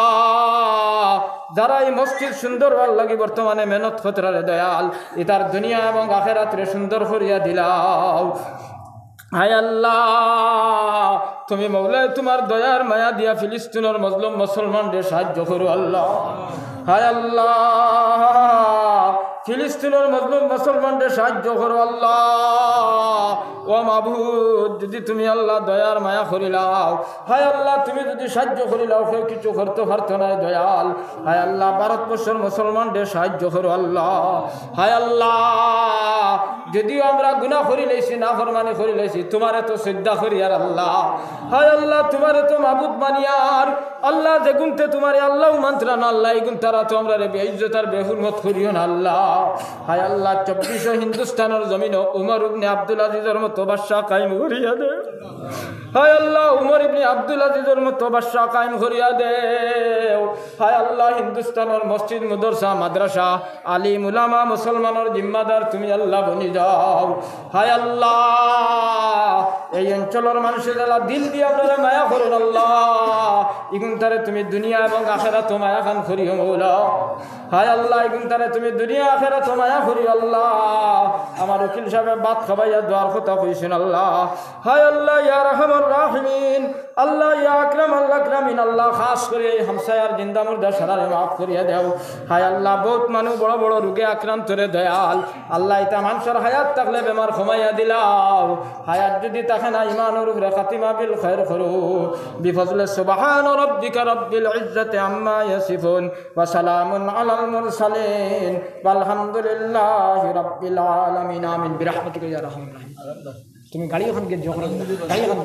যারা এই মসজিদ সুন্দর অওয়ার লাগি বর্তমানে মেহনত করতরা রে দয়াল, ইতার দুনিয়া এবং আখেরাতরে সুন্দর করিয়া দিলাও। হায় আল্লাহ, তুমি মৌলায় তুমার দয়ার মায়া দিয়া ফিলিস্তিনর মজলুম মুসলমানরে সাহায্য করো আল্লাহ। হায় আল্লাহ, ফিলিস্তিনর মজলুম মুসলমানরে সাহায্য করো আল্লাহ। ও মাবুদ, যদি তুমি আল্লাহ দয়ার মায়া করিলাও, হায় আল্লাহ, তুমি যদি সাহায্য করিলাও, কেউ কিছু করতো পারতো নায় দয়াল। হায় আল্লাহ, ভারতবর্ষর মুসলমানরে সাহায্য করো আল্লাহ। হায় আল্লাহ, যদিও আমরা গুনা করিলাইছি, নাফরমানি করিলাইছি, তুমারে তো শ্রদ্ধা করি আর আল্লাহ। হায় আল্লাহ, তুমারে তো মাবুদ মানিয়ার আল্লাহ, যেগুনতে তুমারে আল্লাহ মানতরা না আল্লাহ, ইগুন তারা তো আমরারে বেইজ্জত আর বেহুরমত করিও না আল্লাহ। হায় আল্লাহ, চব্বিশো হিন্দুস্তানর জমিনো উমর ইবনে আব্দুল আজিজর মতো বাদশা কায়েম করিয়া দে। হায় আল্লাহ, উমর ইবনে আব্দুল আজিজর মতো বাদশা কায়েম করিয়া দেও। হায় আল্লাহ, হিন্দুস্তানর মসজিদ, মাদ্রাসা, মাদ্রাসা, আলিম উলামা, মুসলমানর জিম্মাদার তুমি আল্লাহ বনি যাও। হায় আল্লাহ, এই অঞ্চলর মানষে যারা দিল দিয়া আমরারে মায়া করইন আল্লাহ, ইগুনতারে তুমি দুনিয়া এবং আখেরাতো মায়া খান করিও মৌলা। হায় আল্লাহ, ইগুনতারে তুমি দুনিয়া আখেরাতো মায়া করিও আল্লাহ। আমার উকিল সাবে ভাত খাবাইয়া দোয়ার কথা কইছইন আল্লাহ। হায় আল্লাহ, ইয়া আরহামার রাহিমিন, আল্লাহ, ইয়া আকরামাল আকরামিন, আল্লাহ, খাস করি এই হামসায়ার জিন্দা মুর্দা সারারে মাফ করিয়া দেও। হায় আল্লাহ, বউত মানুষ বড় বড় রোগে আক্রান্ত রে দয়াল। আল্লাহ, ইতা মানষর হায়াত থাকলে বেমার কমাইয়া দিলাও, হায়াত যদি থাকে না, ইমানর উপরে খাতিমা বিল খয়ের করো। বিফজলে সুবহান রাব্বিকা রাব্বিল ইজ্জাতি আম্মা ইয়াসিফুন ওয়া সালামুন আলাল মুরসালিন ওয়ালহামদুলিল্লাহি রাব্বিল আলামিন। আমিন। বিরহমাতিকা ইয়া আরহামার রাহিমিন। তুমি গাড়ি ওখান গিয়ে জোগাড় করো। গাড়ি ওখান